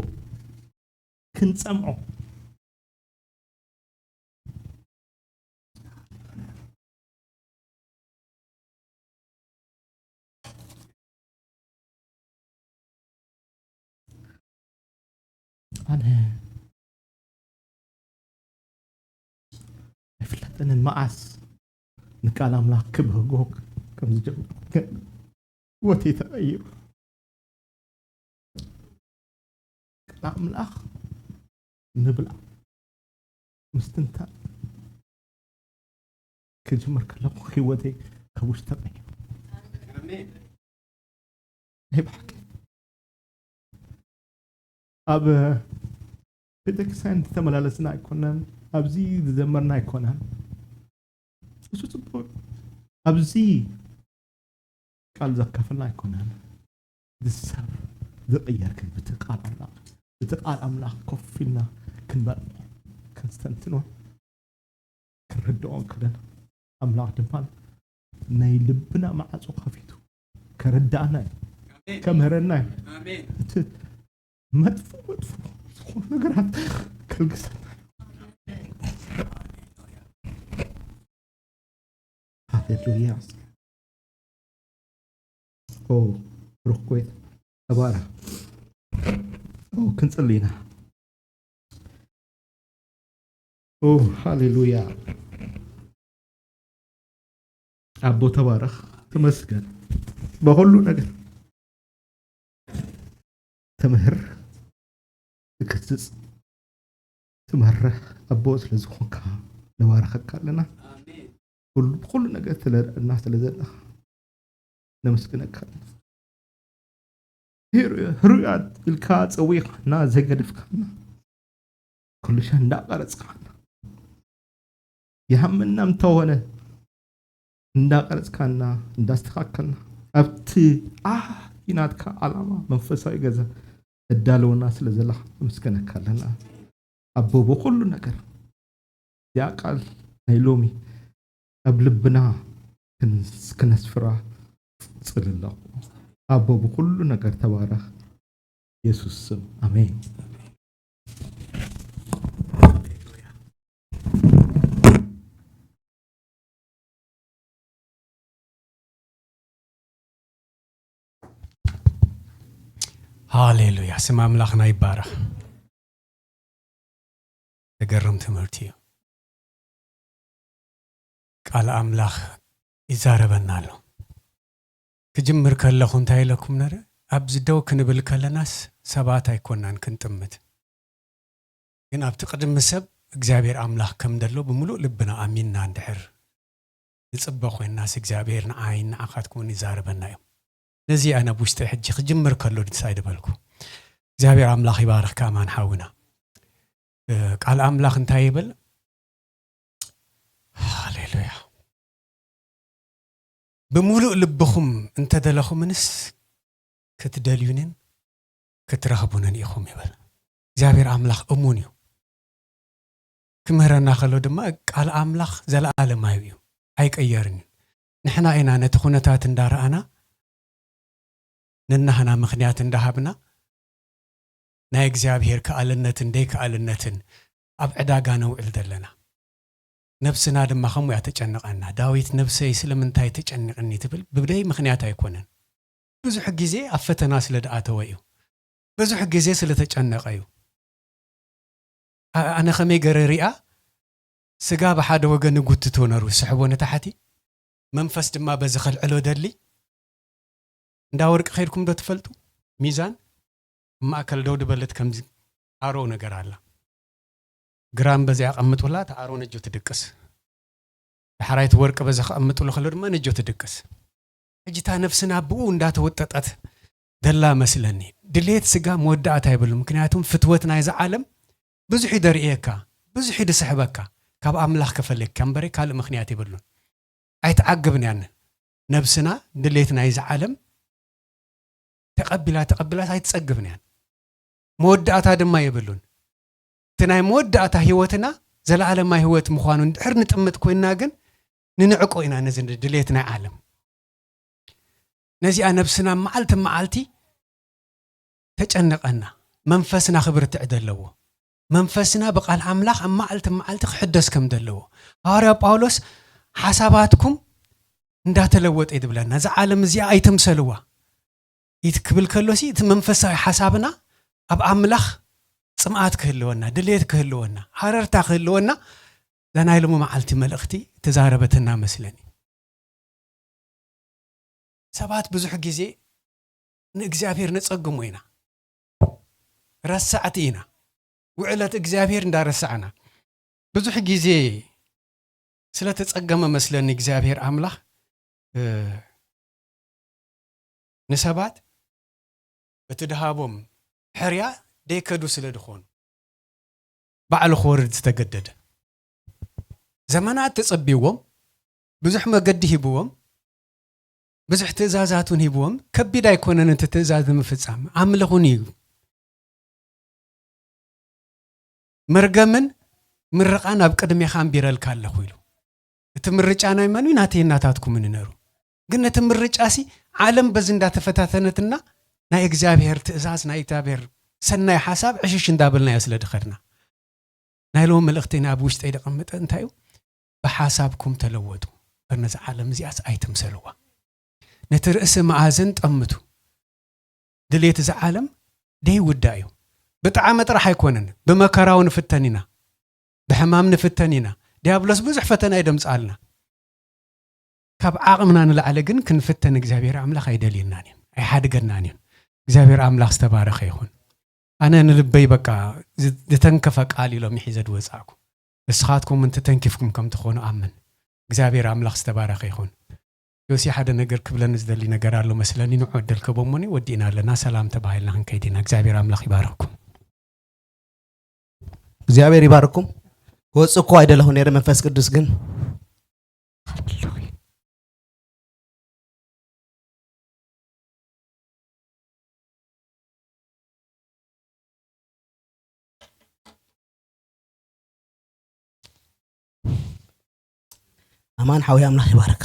ክንጸምዖ ኣነ ኣይፍለጠንን መዓስ ንቃል ኣምላኽ ክብህጎ ከም ዝጀምር ግን ህይወተይ ተቐይሩ። ቃል ኣምላኽ ምብላዕ ምስትንታን ክጅምር ከለኹ ህይወተይ ካብ ውሽጢ ተቐይሩ። ናይ ብሓቂ ኣብ ቤተክርስትያን ዝተመላለስና ኣይኮነን፣ ኣብዚ ዝዘመርና ኣይኮነን። እሱ ጽቡቕ ኣብዚ ቃል ዘካፈልና ኣይኮነን። ዝሰብ ዝቕየር ግን ብቲ ቃል ኣምላኽ ብቲ ቃል ኣምላኽ ኮፍ ኢልና ክንበልዖ ክንስተንትኖ ክንርድኦ እንከለና ኣምላኽ ድማ ናይ ልብና መዓጾ ከፊቱ ከረዳእና እዩ ከምህረና እዩ። እቲ መጥፎ መጥፎ ዝኾኑ ነገራት ከልግሰና። ሃሌሉያ። ኦ ብሩክ ጎይታ ተባረክ። ኦ ክንጽሊ ኢና። ኦ ሃሌሉያ። ኣቦ ተባረኽ፣ ተመስገን። በኹሉ ነገር ተምህር፣ ትክስጽ፣ ትመርሕ ኣቦ ስለ ዝኾንካ ንባረኸካ ኣለና። ኩሉ ብኩሉ ነገር ትለርአና ስለ ዘለኻ ነመስግነካ ኣለና። ህሩያት ኢልካ ጸዊኻና ዘይገደፍካና ኩሉ ሻዕ እንዳቀረጽካና ይሃመና እንተኾነ እንዳቀረጽካና እንዳስተኻከልና ኣብቲ ዓቢ ናትካ ዓላማ መንፈሳዊ ገዛ እዳለወና ስለ ዘለኻ ነመስግነካ ኣለና። ኣቦ ብኹሉ ነገር እዚኣ ቃል ናይ ሎሚ ኣብ ልብና ክንስ- ክነስፍራ ጽልለኹ። ኣቦ ብኹሉ ነገር ተባረኽ። የሱስ ስም ኣሜን። ሃሌሉያ፣ ስም ኣምላኽና ይባረኽ። ዘገርም ትምህርቲ እዩ። ቃል ኣምላኽ ይዛረበና ኣሎ። ክጅምር ከለኹ እንታይ ኢለኩም ነረ? ኣብዚ ደው ክንብል ከለናስ ሰባት ኣይኮናን ክንጥምት፣ ግን ኣብቲ ቅድሚ ሰብ እግዚኣብሔር ኣምላኽ ከም ዘሎ ብምሉእ ልብና ኣሚንና እንድሕር ንጽበ ኮይንናስ እግዚኣብሔር ንዓይን ንዓኻትኩምን ይዛረበና እዩ። ነዚ ኣነ ኣብ ውሽጠይ ሕጂ ክጅምር ከሎ ድሳይ ድበልኩ። እግዚኣብሔር ኣምላኽ ይባርኽካ ኣማን ሓውና። ቃል ኣምላኽ እንታይ ይብል? ሃሌሉያ። ብምሉእ ልብኹም እንተደለኹምንስ ክትደልዩንን ክትረኽቡንን ኢኹም ይብል። እግዚኣብሔር ኣምላኽ እሙን እዩ። ክምህረና ከሎ ድማ ቃል ኣምላኽ ዘለኣለማዊ እዩ፣ ኣይቀየርን እዩ። ንሕና ኢና ነቲ ኩነታት እንዳረኣና ነናህና ምኽንያት እንዳሃብና ናይ እግዚኣብሔር ከኣልነትን ደይከኣልነትን ኣብ ዕዳጋ ነውዕል ዘለና። ነብስና ድማ ከምኡ እያ ተጨንቐና። ዳዊት ነብሰይ ስለምንታይ ተጨንቕኒ ትብል ብደይ ምኽንያት ኣይኮነን። ብዙሕ ግዜ ኣብ ፈተና ስለ ድኣተወ እዩ። ብዙሕ ግዜ ስለ ተጨነቐ እዩ። ኣነ ከመይ ገረ ሪኣ ስጋ ብሓደ ወገን ይጉትቶ ነሩ ስሕቦ ንታሕቲ መንፈስ ድማ በዚ ከልዕሎ ደሊ። እንዳ ወርቂ ከይድኩም ዶ ትፈልጡ? ሚዛን ማእከል ደው ድበለት ከምዚ ኣሮ ነገር ኣላ። ግራም በዚ ኣቐምጡላ፣ እታ ኣሮ ነጆ ትድቅስ። ዳሕራይቲ ወርቂ በዚ ከቐምጡሉ ከሎ ድማ ነጆ ትድቅስ። ሕጂ እታ ነፍስና ብኡ እንዳተወጠጠት ደላ መስለኒ። ድሌት ስጋ መወዳእታ የብሉ። ምክንያቱም ፍትወት ናይዚ ዓለም ብዙሕ ይደርእየካ፣ ብዙሕ ይድስሕበካ፣ ካብ ኣምላኽ ከፈለካ እምበረ ካልእ ምኽንያት የብሉን። ኣይትዓግብን እያን። ነብስና ድሌት ናይዚ ዓለም ተቐቢላ ተቐቢላ ኣይትጸግብን እያን። መወዳእታ ድማ የብሉን። እቲ ናይ መወዳእታ ህይወትና ዘለኣለማዊ ህይወት ምዃኑ እንድሕር ንጥምጥ ኮይንና ግን ንንዕቆ ኢና ነዚ ድሌት ናይ ዓለም። ነዚኣ ነብስና መዓልቲ መዓልቲ ተጨንቐና። መንፈስና ክብርትዕ ዘለዎ። መንፈስና ብቃል ኣምላኽ ኣብ መዓልቲ መዓልቲ ክሕደስ ከም ዘለዎ። ሃዋርያ ጳውሎስ ሓሳባትኩም እንዳተለወጠ እዩ ዝብለና። እዛ ዓለም እዚኣ ኣይትምሰልዋ። ይት ክብል ከሎሲ እቲ መንፈሳዊ ሓሳብና ኣብ ኣምላኽ ጽምኣት ክህልወና፣ ድሌት ክህልወና፣ ሃረርታ ክህልወና እዛ ናይ ሎሚ መዓልቲ መልእኽቲ ተዛረበትና መስለኒ። ሰባት ብዙሕ ግዜ ንእግዚኣብሔር ነጸግሞ ኢና። ረሳዕቲ ኢና። ውዕለት እግዚኣብሔር እንዳረሳዕና። ብዙሕ ግዜ ስለተጸገመ መስለኒ እግዚኣብሔር ኣምላኽ፣ እ፣ ንሰባት እቲ ድሃቦም ሕርያ ደይከዱ ስለ ድኾኑ ባዕሉ ክወርድ ዝተገደደ። ዘመናት ተጸቢዎም፣ ብዙሕ መገዲ ሂብዎም፣ ብዙሕ ትእዛዛት እውን ሂብዎም። ከቢድ ኣይኮነን እቲ ትእዛዝ ንምፍጻም። ኣምልኹኒ እዩ። መርገምን ምርቓን ኣብ ቅድሜኻ ኣንቢረልካ ኣለኹ ኢሉ። እቲ ምርጫ ናይ መን እዩ? ናተይ ናታትኩምን እዩ ነሩ። ግን ነቲ ምርጫሲ ዓለም በዚ እንዳተፈታተነትና ናይ እግዚኣብሔር ትእዛዝ፣ ናይ እግዚኣብሔር ሰናይ ሓሳብ ዕሽሽ እንዳበልናዮ ስለ ድኸድና። ናይ ሎሚ መልእኽተይ ኣብ ውሽጠይ ደቐምጠ እንታይ እዩ? ብሓሳብኩም ተለወጡ። እምበር ነዚ ዓለም እዚኣስ ኣይትምሰልዋ። ነቲ ርእሲ መኣዝን ጠምቱ። ድሌት እዚ ዓለም ደይውዳእ እዩ። ብጣዕሚ ጥራሕ ኣይኮነን፣ ብመከራው ንፍተን ኢና፣ ብሕማም ንፍተን ኢና። ዲያብሎስ ብዙሕ ፈተና ይደምፅኣልና። ካብ ዓቕምና ንላዕሊ ግን ክንፍተን እግዚኣብሔር ኣምላኽ ኣይደልየናን እዩ፣ ኣይሓድገናን እዩ። እግዚኣብሔር ኣምላኽ ዝተባረኸ ይኹን። ኣነ ንልበይ በቃ ዝተንከፈ ቃል ኢሎም ይሒዘ ዝወጻእኩ። ንስኻትኩም እውን ተተንኪፍኩም ከም ትኾኑ ኣምን። እግዚኣብሔር ኣምላኽ ዝተባረኸ ይኹን። ዮሲ ሓደ ነገር ክብለኒ ዝደሊ ነገር ኣሎ መስለኒ፣ ንዑ ዕድል ክህቦ እሞኒ ወዲእና ኣለና። ሰላም ተባሂልና ክንከይድ ኢና። እግዚኣብሔር ኣምላኽ ይባርኽኩም። እግዚኣብሔር ይባርኩም። ክወፅእ እኮ ኣይደለኹ ነይረ፣ መንፈስ ቅዱስ ግን ኣማን ሓዊ ኣምላኽ ይባረካ።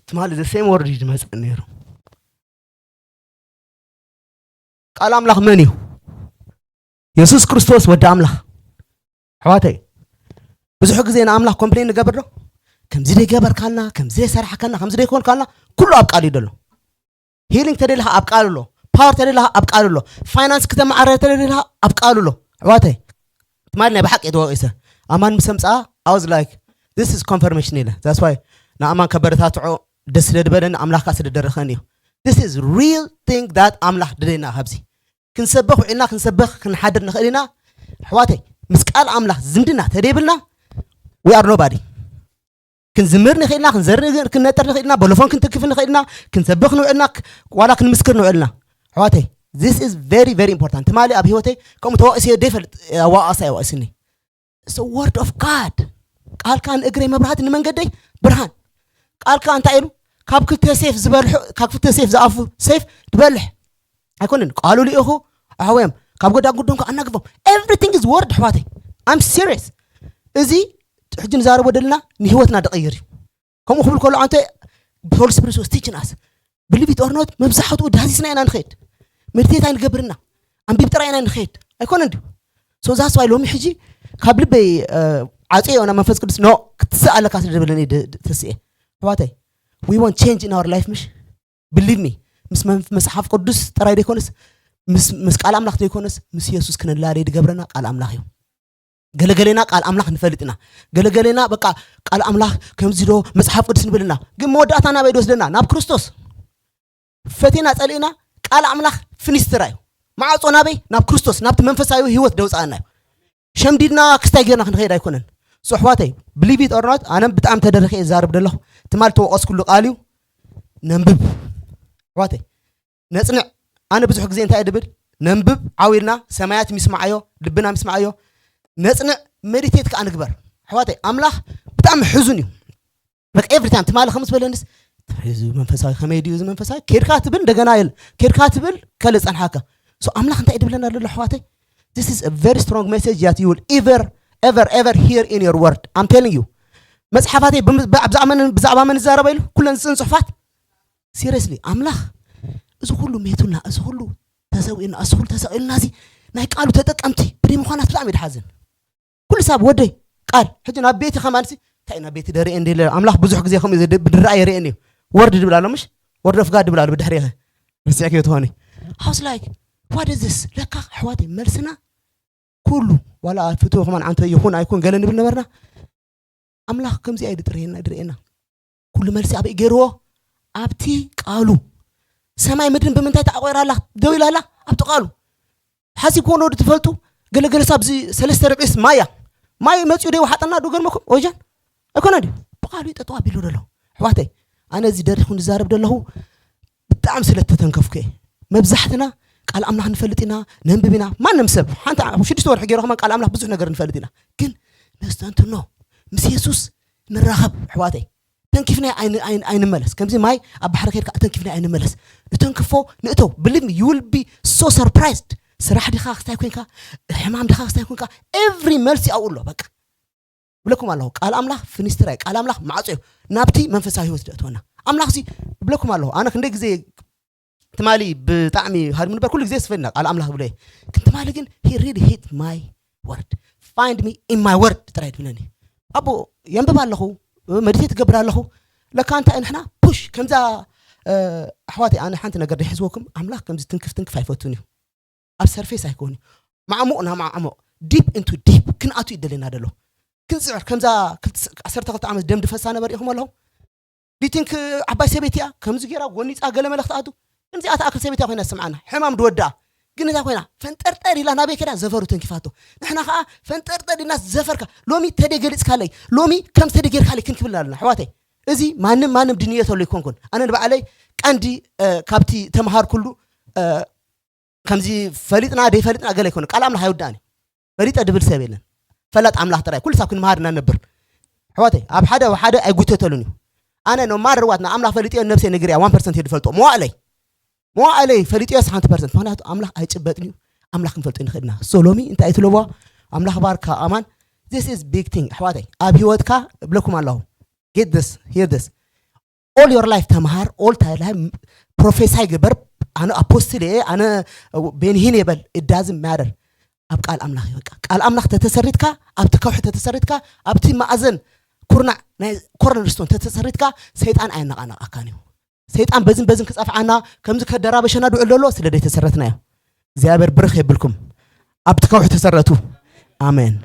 ትማሊ the same word እዩ ዝመፅእ ነይሩ። ቃል ኣምላኽ መን እዩ? የሱስ ክርስቶስ ወዲ ኣምላኽ። ኣሕዋተይ፣ ብዙሕ ግዜ ንኣምላኽ ኮምፕሌን ንገብር ዶ? ከምዚ ደይገበርካልና፣ ከምዚ ደይሰራሕካልና፣ ከምዚ ደይኮንካልና። ኩሉ ኣብ ቃል እዩ ዘሎ። ሂሊንግ ተደሊኻ ኣብ ቃል ኣሎ። ፓወር ተደሊኻ ኣብ ቃል ኣሎ። ፋይናንስ ክተመዓረ ተደሊኻ ኣብ ቃል ኣሎ። ኣሕዋተይ፣ ትማሊ ናይ ብሓቂ እየ ተወቂሰ። ኣማን ምስ ኣምፅኣ I was like, this is confirmation ኢለ። That's why ንኣማን ከበረታትዖ ደስ ስለ ዝበለኒ፣ ኣምላኽካ ስለ ደረኸኒ እዩ። This is real thing that ኣምላኽ ደለና ካብዚ ክንሰብኽ ውዒልና ክንሰብኽ ክንሓድር ንኽእል ኢና። ኣሕዋተይ፣ ምስ ቃል ኣምላኽ ዝምድና ተደይብልና we are nobody። ክንዝምር ንኽእልና፣ ክንዘር ክንነጥር ንኽእልና፣ በሎፎን ክንትክፍ ንኽእልና፣ ክንሰብኽ ንውዕልና፣ ዋላ ክንምስክር ንውዕልና። ኣሕዋተይ፣ this is very very important። ትማሊ ኣብ ህይወተይ ከምኡ ተዋእስዮ ደይፈልጥ። ኣዋኣሳ ይዋእስኒ። It's the word of God። ቃልካ ንእግረይ መብራህቲ ንመንገደይ ብርሃን። ቃልካ እንታይ ኢሉ? ካብ ክልተ ሴፍ ዝበልሑ፣ ካብ ክልተ ሴፍ ዝኣፉ ሴፍ ትበልሕ ኣይኮነን። ቃሉ ልኢኹ ኣሕወዮም ካብ ጎዳ ጉዶም ኣናግፎም። Everything is word ኣሕዋተይ። I'm serious። እዚ ሕጂ ንዛረቦ ደለና ንህይወትና ደቐይር እዩ። ከምኡ ክብል ከሎ ኣንተ Holy Spirit was teaching us። Believe it or not፣ መብዛሕትኡ ዳህሲስና ኢና ንኸይድ። መድቴት ኣይንገብርና። ኣንቢብ ጥራይ ኢና ንኸይድ። ኣይኮነን ድዩ? So that's why ሎሚ ሕጂ ካብ ልበይ ዓፅዮ ናብ መንፈስ ቅዱስ ኖ ክትስእ ኣለካ ስለ ዝበለኒ ተስኤ። ኣሕዋተይ፣ we want change in our life ምሽ? Believe me፣ ምስ መጽሓፍ ቅዱስ ጥራይ ዘይኮነስ፣ ምስ ቃል ኣምላኽ ዘይኮነስ፣ ምስ የሱስ ክነላለይ ዝገብረና ቃል ኣምላኽ እዩ። ገለገሌና ቃል ኣምላኽ ንፈልጥ ኢና። ገለገሌና በቃ ቃል ኣምላኽ ከምዚ ዶ መጽሓፍ ቅዱስ ንብል ኢና። ግን መወዳእታ ናበይ ድወስደና? ናብ ክርስቶስ። ፈቴና ጸሊእና ቃል ኣምላኽ ፍኒስትራ እዩ። ማዕጾ ናበይ? ናብ ክርስቶስ፣ ናብቲ መንፈሳዊ ህይወት ደውጻኣና እዩ። ሸምዲድና ክስታይ ጌርና ክንኸይድ ኣይኮነን። So ኣሕዋተይ፣ believe it or not፣ ኣነ ብጣዕሚ ተደሪኸ እየ ዝዛረብ ዘለኹ። ትማል ተወቐስኩሉ ቃል እዩ። ነንብብ ኣሕዋተይ፣ ነጽንዕ። ኣነ ብዙሕ ግዜ እንታይ ድብል፣ ነንብብ ዓው ኢልና፣ ሰማያት ሚስማዓዮ፣ ልብና ሚስማዓዮ። ነጽንዕ፣ ሜዲቴት ከኣ ንግበር። ኣሕዋተይ፣ ኣምላኽ ብጣዕሚ ሕዙን እዩ። በቃ every time ትማሊ ከም ዝበለንስ፣ እዚ መንፈሳዊ ከመይ ድዩ? እዚ መንፈሳዊ ኬድካ ትብል፣ እንደገና የለ፣ ኬድካ ትብል፣ ከለ ጸንሓካ። So ኣምላኽ እንታይ ድብለና ዘሎ ኣሕዋተይ? This is a very strong message that you will ever ever ever hear in your word. I'm telling you። መጽሓፋተይ ብዛዕባ መን ዝዛረበ ኢሉ ኩለን ዝጽን ጽሑፋት ሲሪየስሊ ኣምላኽ እዚ ኩሉ ሜቱልና፣ እዚ ኩሉ ተሰዊእና፣ እዚ ኩሉ ተሰቂልና፣ እዚ ናይ ቃሉ ተጠቀምቲ ብደይ ምዃናት ብጣዕሚ ይድሓዝን። ኩሉ ሰብ ወደይ ቃል ሕጂ ናብ ቤቲ ከማንሲ እንታይ ናብ ቤቲ ደርኢ እንደ ኣምላኽ ብዙሕ ግዜ ከምኡ ብድረኣ የርእየኒ እዩ። ወርድ ድብል ኣሎ ምሽ? ወርድ ኦፍ ጋድ ድብል ኣሎ ብድሕሪ ኸ ርሲዕ ክዮ ትኾኒ። I was like, what is this? ለካ ኣሕዋተይ፣ መልስና ኩሉ ዋላ ፍትዎ ከማን ዓንተ ይኹን ኣይኩን ገለ ንብል ነበርና። ኣምላኽ ከምዚ ኣይ ድጥርየና ድርእየና። ኩሉ መልሲ ኣበይ ገይርዎ? ኣብቲ ቃሉ። ሰማይ ምድርን ብምንታይ ተዓቆይራ ኣላ? ደው ኢላ ኣላ? ኣብቲ ቃሉ። ሓሲብክዎ ዶ ትፈልጡ? ገለገለ ሳብ እዚ ሰለስተ ርብዒስ ማያ ማይ መፅኡ ዶ ይወሓጠና ዶ ገርመኩም? ወይጃን ኣይኮነ ድዩ? ብቃሉ እዩ ጠጠው ኣቢሉ ዘሎ። ኣሕዋተይ፣ ኣነ እዚ ደሪኹ ንዛረብ ዘለኹ ብጣዕሚ ስለ እተተንከፍኩ እየ። መብዛሕትና ቃል ኣምላኽ ንፈልጥ ኢና፣ ነንብብ ኢና። ማንም ሰብ ሓንቲ ሽዱሽተ ወርሒ ገይሩ ከማን ቃል ኣምላኽ ብዙሕ ነገር ንፈልጥ ኢና። ግን ነስተንትኖ፣ ምስ የሱስ ንራኸብ ኣሕዋተይ። ተንኪፍና ኣይንመለስ። ከምዚ ማይ ኣብ ባሕሪ ከድካ ተንኪፍና ኣይንመለስ። ንተንክፎ ንእተው። Believe me, you will be so surprised። ስራሕ ዲኻ ክስታይ ኮንካ፣ ሕማም ዲኻ ክስታይ ኮንካ፣ every መልሲ ኣብኡ ኣሎ። በቃ ብለኩም ኣለኹ፣ ቃል ኣምላኽ ፍኒስትራ እዩ። ቃል ኣምላኽ ማዕጾ እዩ ናብቲ መንፈሳዊ ህይወት ዘእትወና። ኣምላኽ እዚ ብለኩም ኣለኹ፣ ኣነ ክንደይ ግዜ ትማሊ ብጣዕሚ ሃሪሙ ነበር፣ ኩሉ ግዜ ስፈና ቃል ኣምላኽ ብለ። ግን ትማሊ ግን he really hit my word. Find me in my word ጥራይ ትብለኒ። ኣቦ የንብብ ኣለኹ፣ መዲቴት ትገብር ኣለኹ። ለካ እንታይ ንሕና ፑሽ ከምዛ ኣሕዋተይ፣ ኣነ ሓንቲ ነገር ደይሕዝወኩም፣ ኣምላኽ ከምዚ ትንክፍ ትንክፍ ኣይፈቱን እዩ። ኣብ ሰርፌስ ኣይኮን እዩ። ማዕሙቕ ናብ ማዕሙቕ፣ ዲፕ ኢንቱ ዲፕ ክንኣቱ ይደለና ደሎ። ክንፅዕር ከምዛ ክልተ ዓሰርተ ክልተ ዓመት ደም ድፈሳ ነበር ኢኹም ኣለኹም። ዲቲንክ ዓባይ ሰበይቲ እያ ከምዚ ገይራ ጎኒፃ ገለ መለኽቲ ኣቱ ግን እዚኣ ተኣክል ሰበይቲ ኮይና ዝስምዓና ሕማም ድወድኣ ግን እዛ ኮይና ፈንጠርጠር ኢላ ናበይ ከዳ ዘፈሩ ተንኪፋቶ። ንሕና ከዓ ፈንጠርጠር ኢልና ዘፈርካ ሎሚ ተደገሊፅካለይ ሎሚ ከም ተደጌርካለይ ክንክብል ኣለና ኣሕዋተይ። እዚ ማንም ማንም ድንየት ኣሎ ይኮንኩን ኣነ ንባዕለይ ቀንዲ ካብቲ ተምሃርኩሉ ከምዚ ፈሊጥና ደይፈሊጥና ገለ ይኮነ ቃል ኣምላኽ ኣይውዳእን እዩ። ፈሊጠ ድብል ሰብ የለን። ፈላጥ ኣምላኽ ጥራይ ኩሉ ሳብ ክንምሃር እና ነብር ኣሕዋተይ ኣብ ሓደ ኣብ ሓደ ኣይጉተተሉን እዩ። ኣነ no matter what ንኣምላኽ ፈሊጥዮ ነብሰይ ነግርያ ዋን ፐርሰንት እየ ድፈልጦ መዋእለይ መዋእለይ ፈሊጥዮ ሓንቲ ፐርሰንት ምክንያቱ ኣምላኽ ኣይጭበጥን እዩ። ኣምላኽ ክንፈልጦ ንኽእል ኢና። So ሎሚ እንታይ ትለዎ ኣምላኽ ባርካ ኣማን። This is big thing ኣሕዋተይ ኣብ ህይወትካ እብለኩም ኣለኹ። Get this, hear this. All your life ተምሃር all time ፕሮፌሳይ ግበር። ኣነ ኣፖስትል እየ ኣነ ቤንሂን የበል እዳዝ ማደር ኣብ ቃል ኣምላኽ እዩ በቃ ቃል ኣምላኽ ተተሰሪትካ ኣብቲ ከውሒ ተተሰሪትካ ኣብቲ ማእዘን ኩርናዕ ናይ ኮርነርስቶን ተተሰሪትካ ሰይጣን ኣየነቃነቃካን እዩ። ሰይጣን በዝን በዝን ክጸፍዓና ከምዚ ከደራበሸና ድውዕል ዘሎ ስለ ደይተሰረትና እዩ። እግዚኣብሔር ብርኽ የብልኩም። ኣብቲ ከውሒ ተሰረቱ። ኣሜን።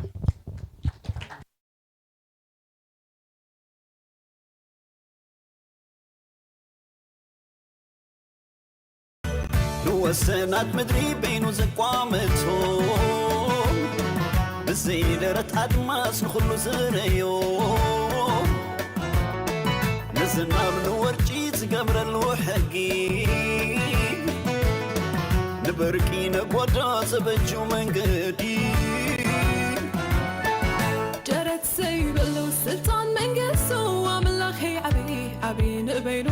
ንወሰናት ምድሪ በይኑ ዘቋመቶም ብዘይደረት ኣድማስ ንኹሉ ዝረዮ ንዝናብ ንወርጪ ዝገብረሉ ሕጊ ንበርቂ ነጎዳ ዘበጁ መንገዲ ደረት ዘይብሉ ስልጣን መንግስቱ ኣምላኸይ ዓብዪ ዓብዪ ንበይኑ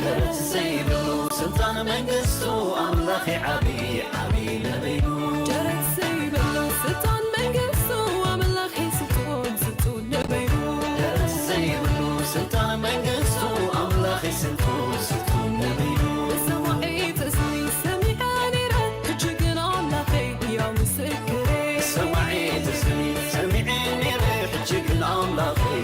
ደረት ዘይብሉ ስልጣን መንግስቱ ኣምላኸይ ዓብዪ ዓብዪ ንበይኑ ደረት ዘይብሉ ስልጣን መንግስቱ ኣምላኸይ ስልጡን ስልጡን ንበይኑ ደረት ዘይብሉ ስልጣን መንግስቱ ኣምላኸይ ስልጡን ስልጡን ንበይኑ ብሰማዒ ተስሚ ሰሚዐ ነይረ ሕጂ ግን ኣምላኸይ ያው ምስክሬ ሰማዒ ተስሚ ሰሚዐ ነይረ ሕጂ ግን ኣምላኸይ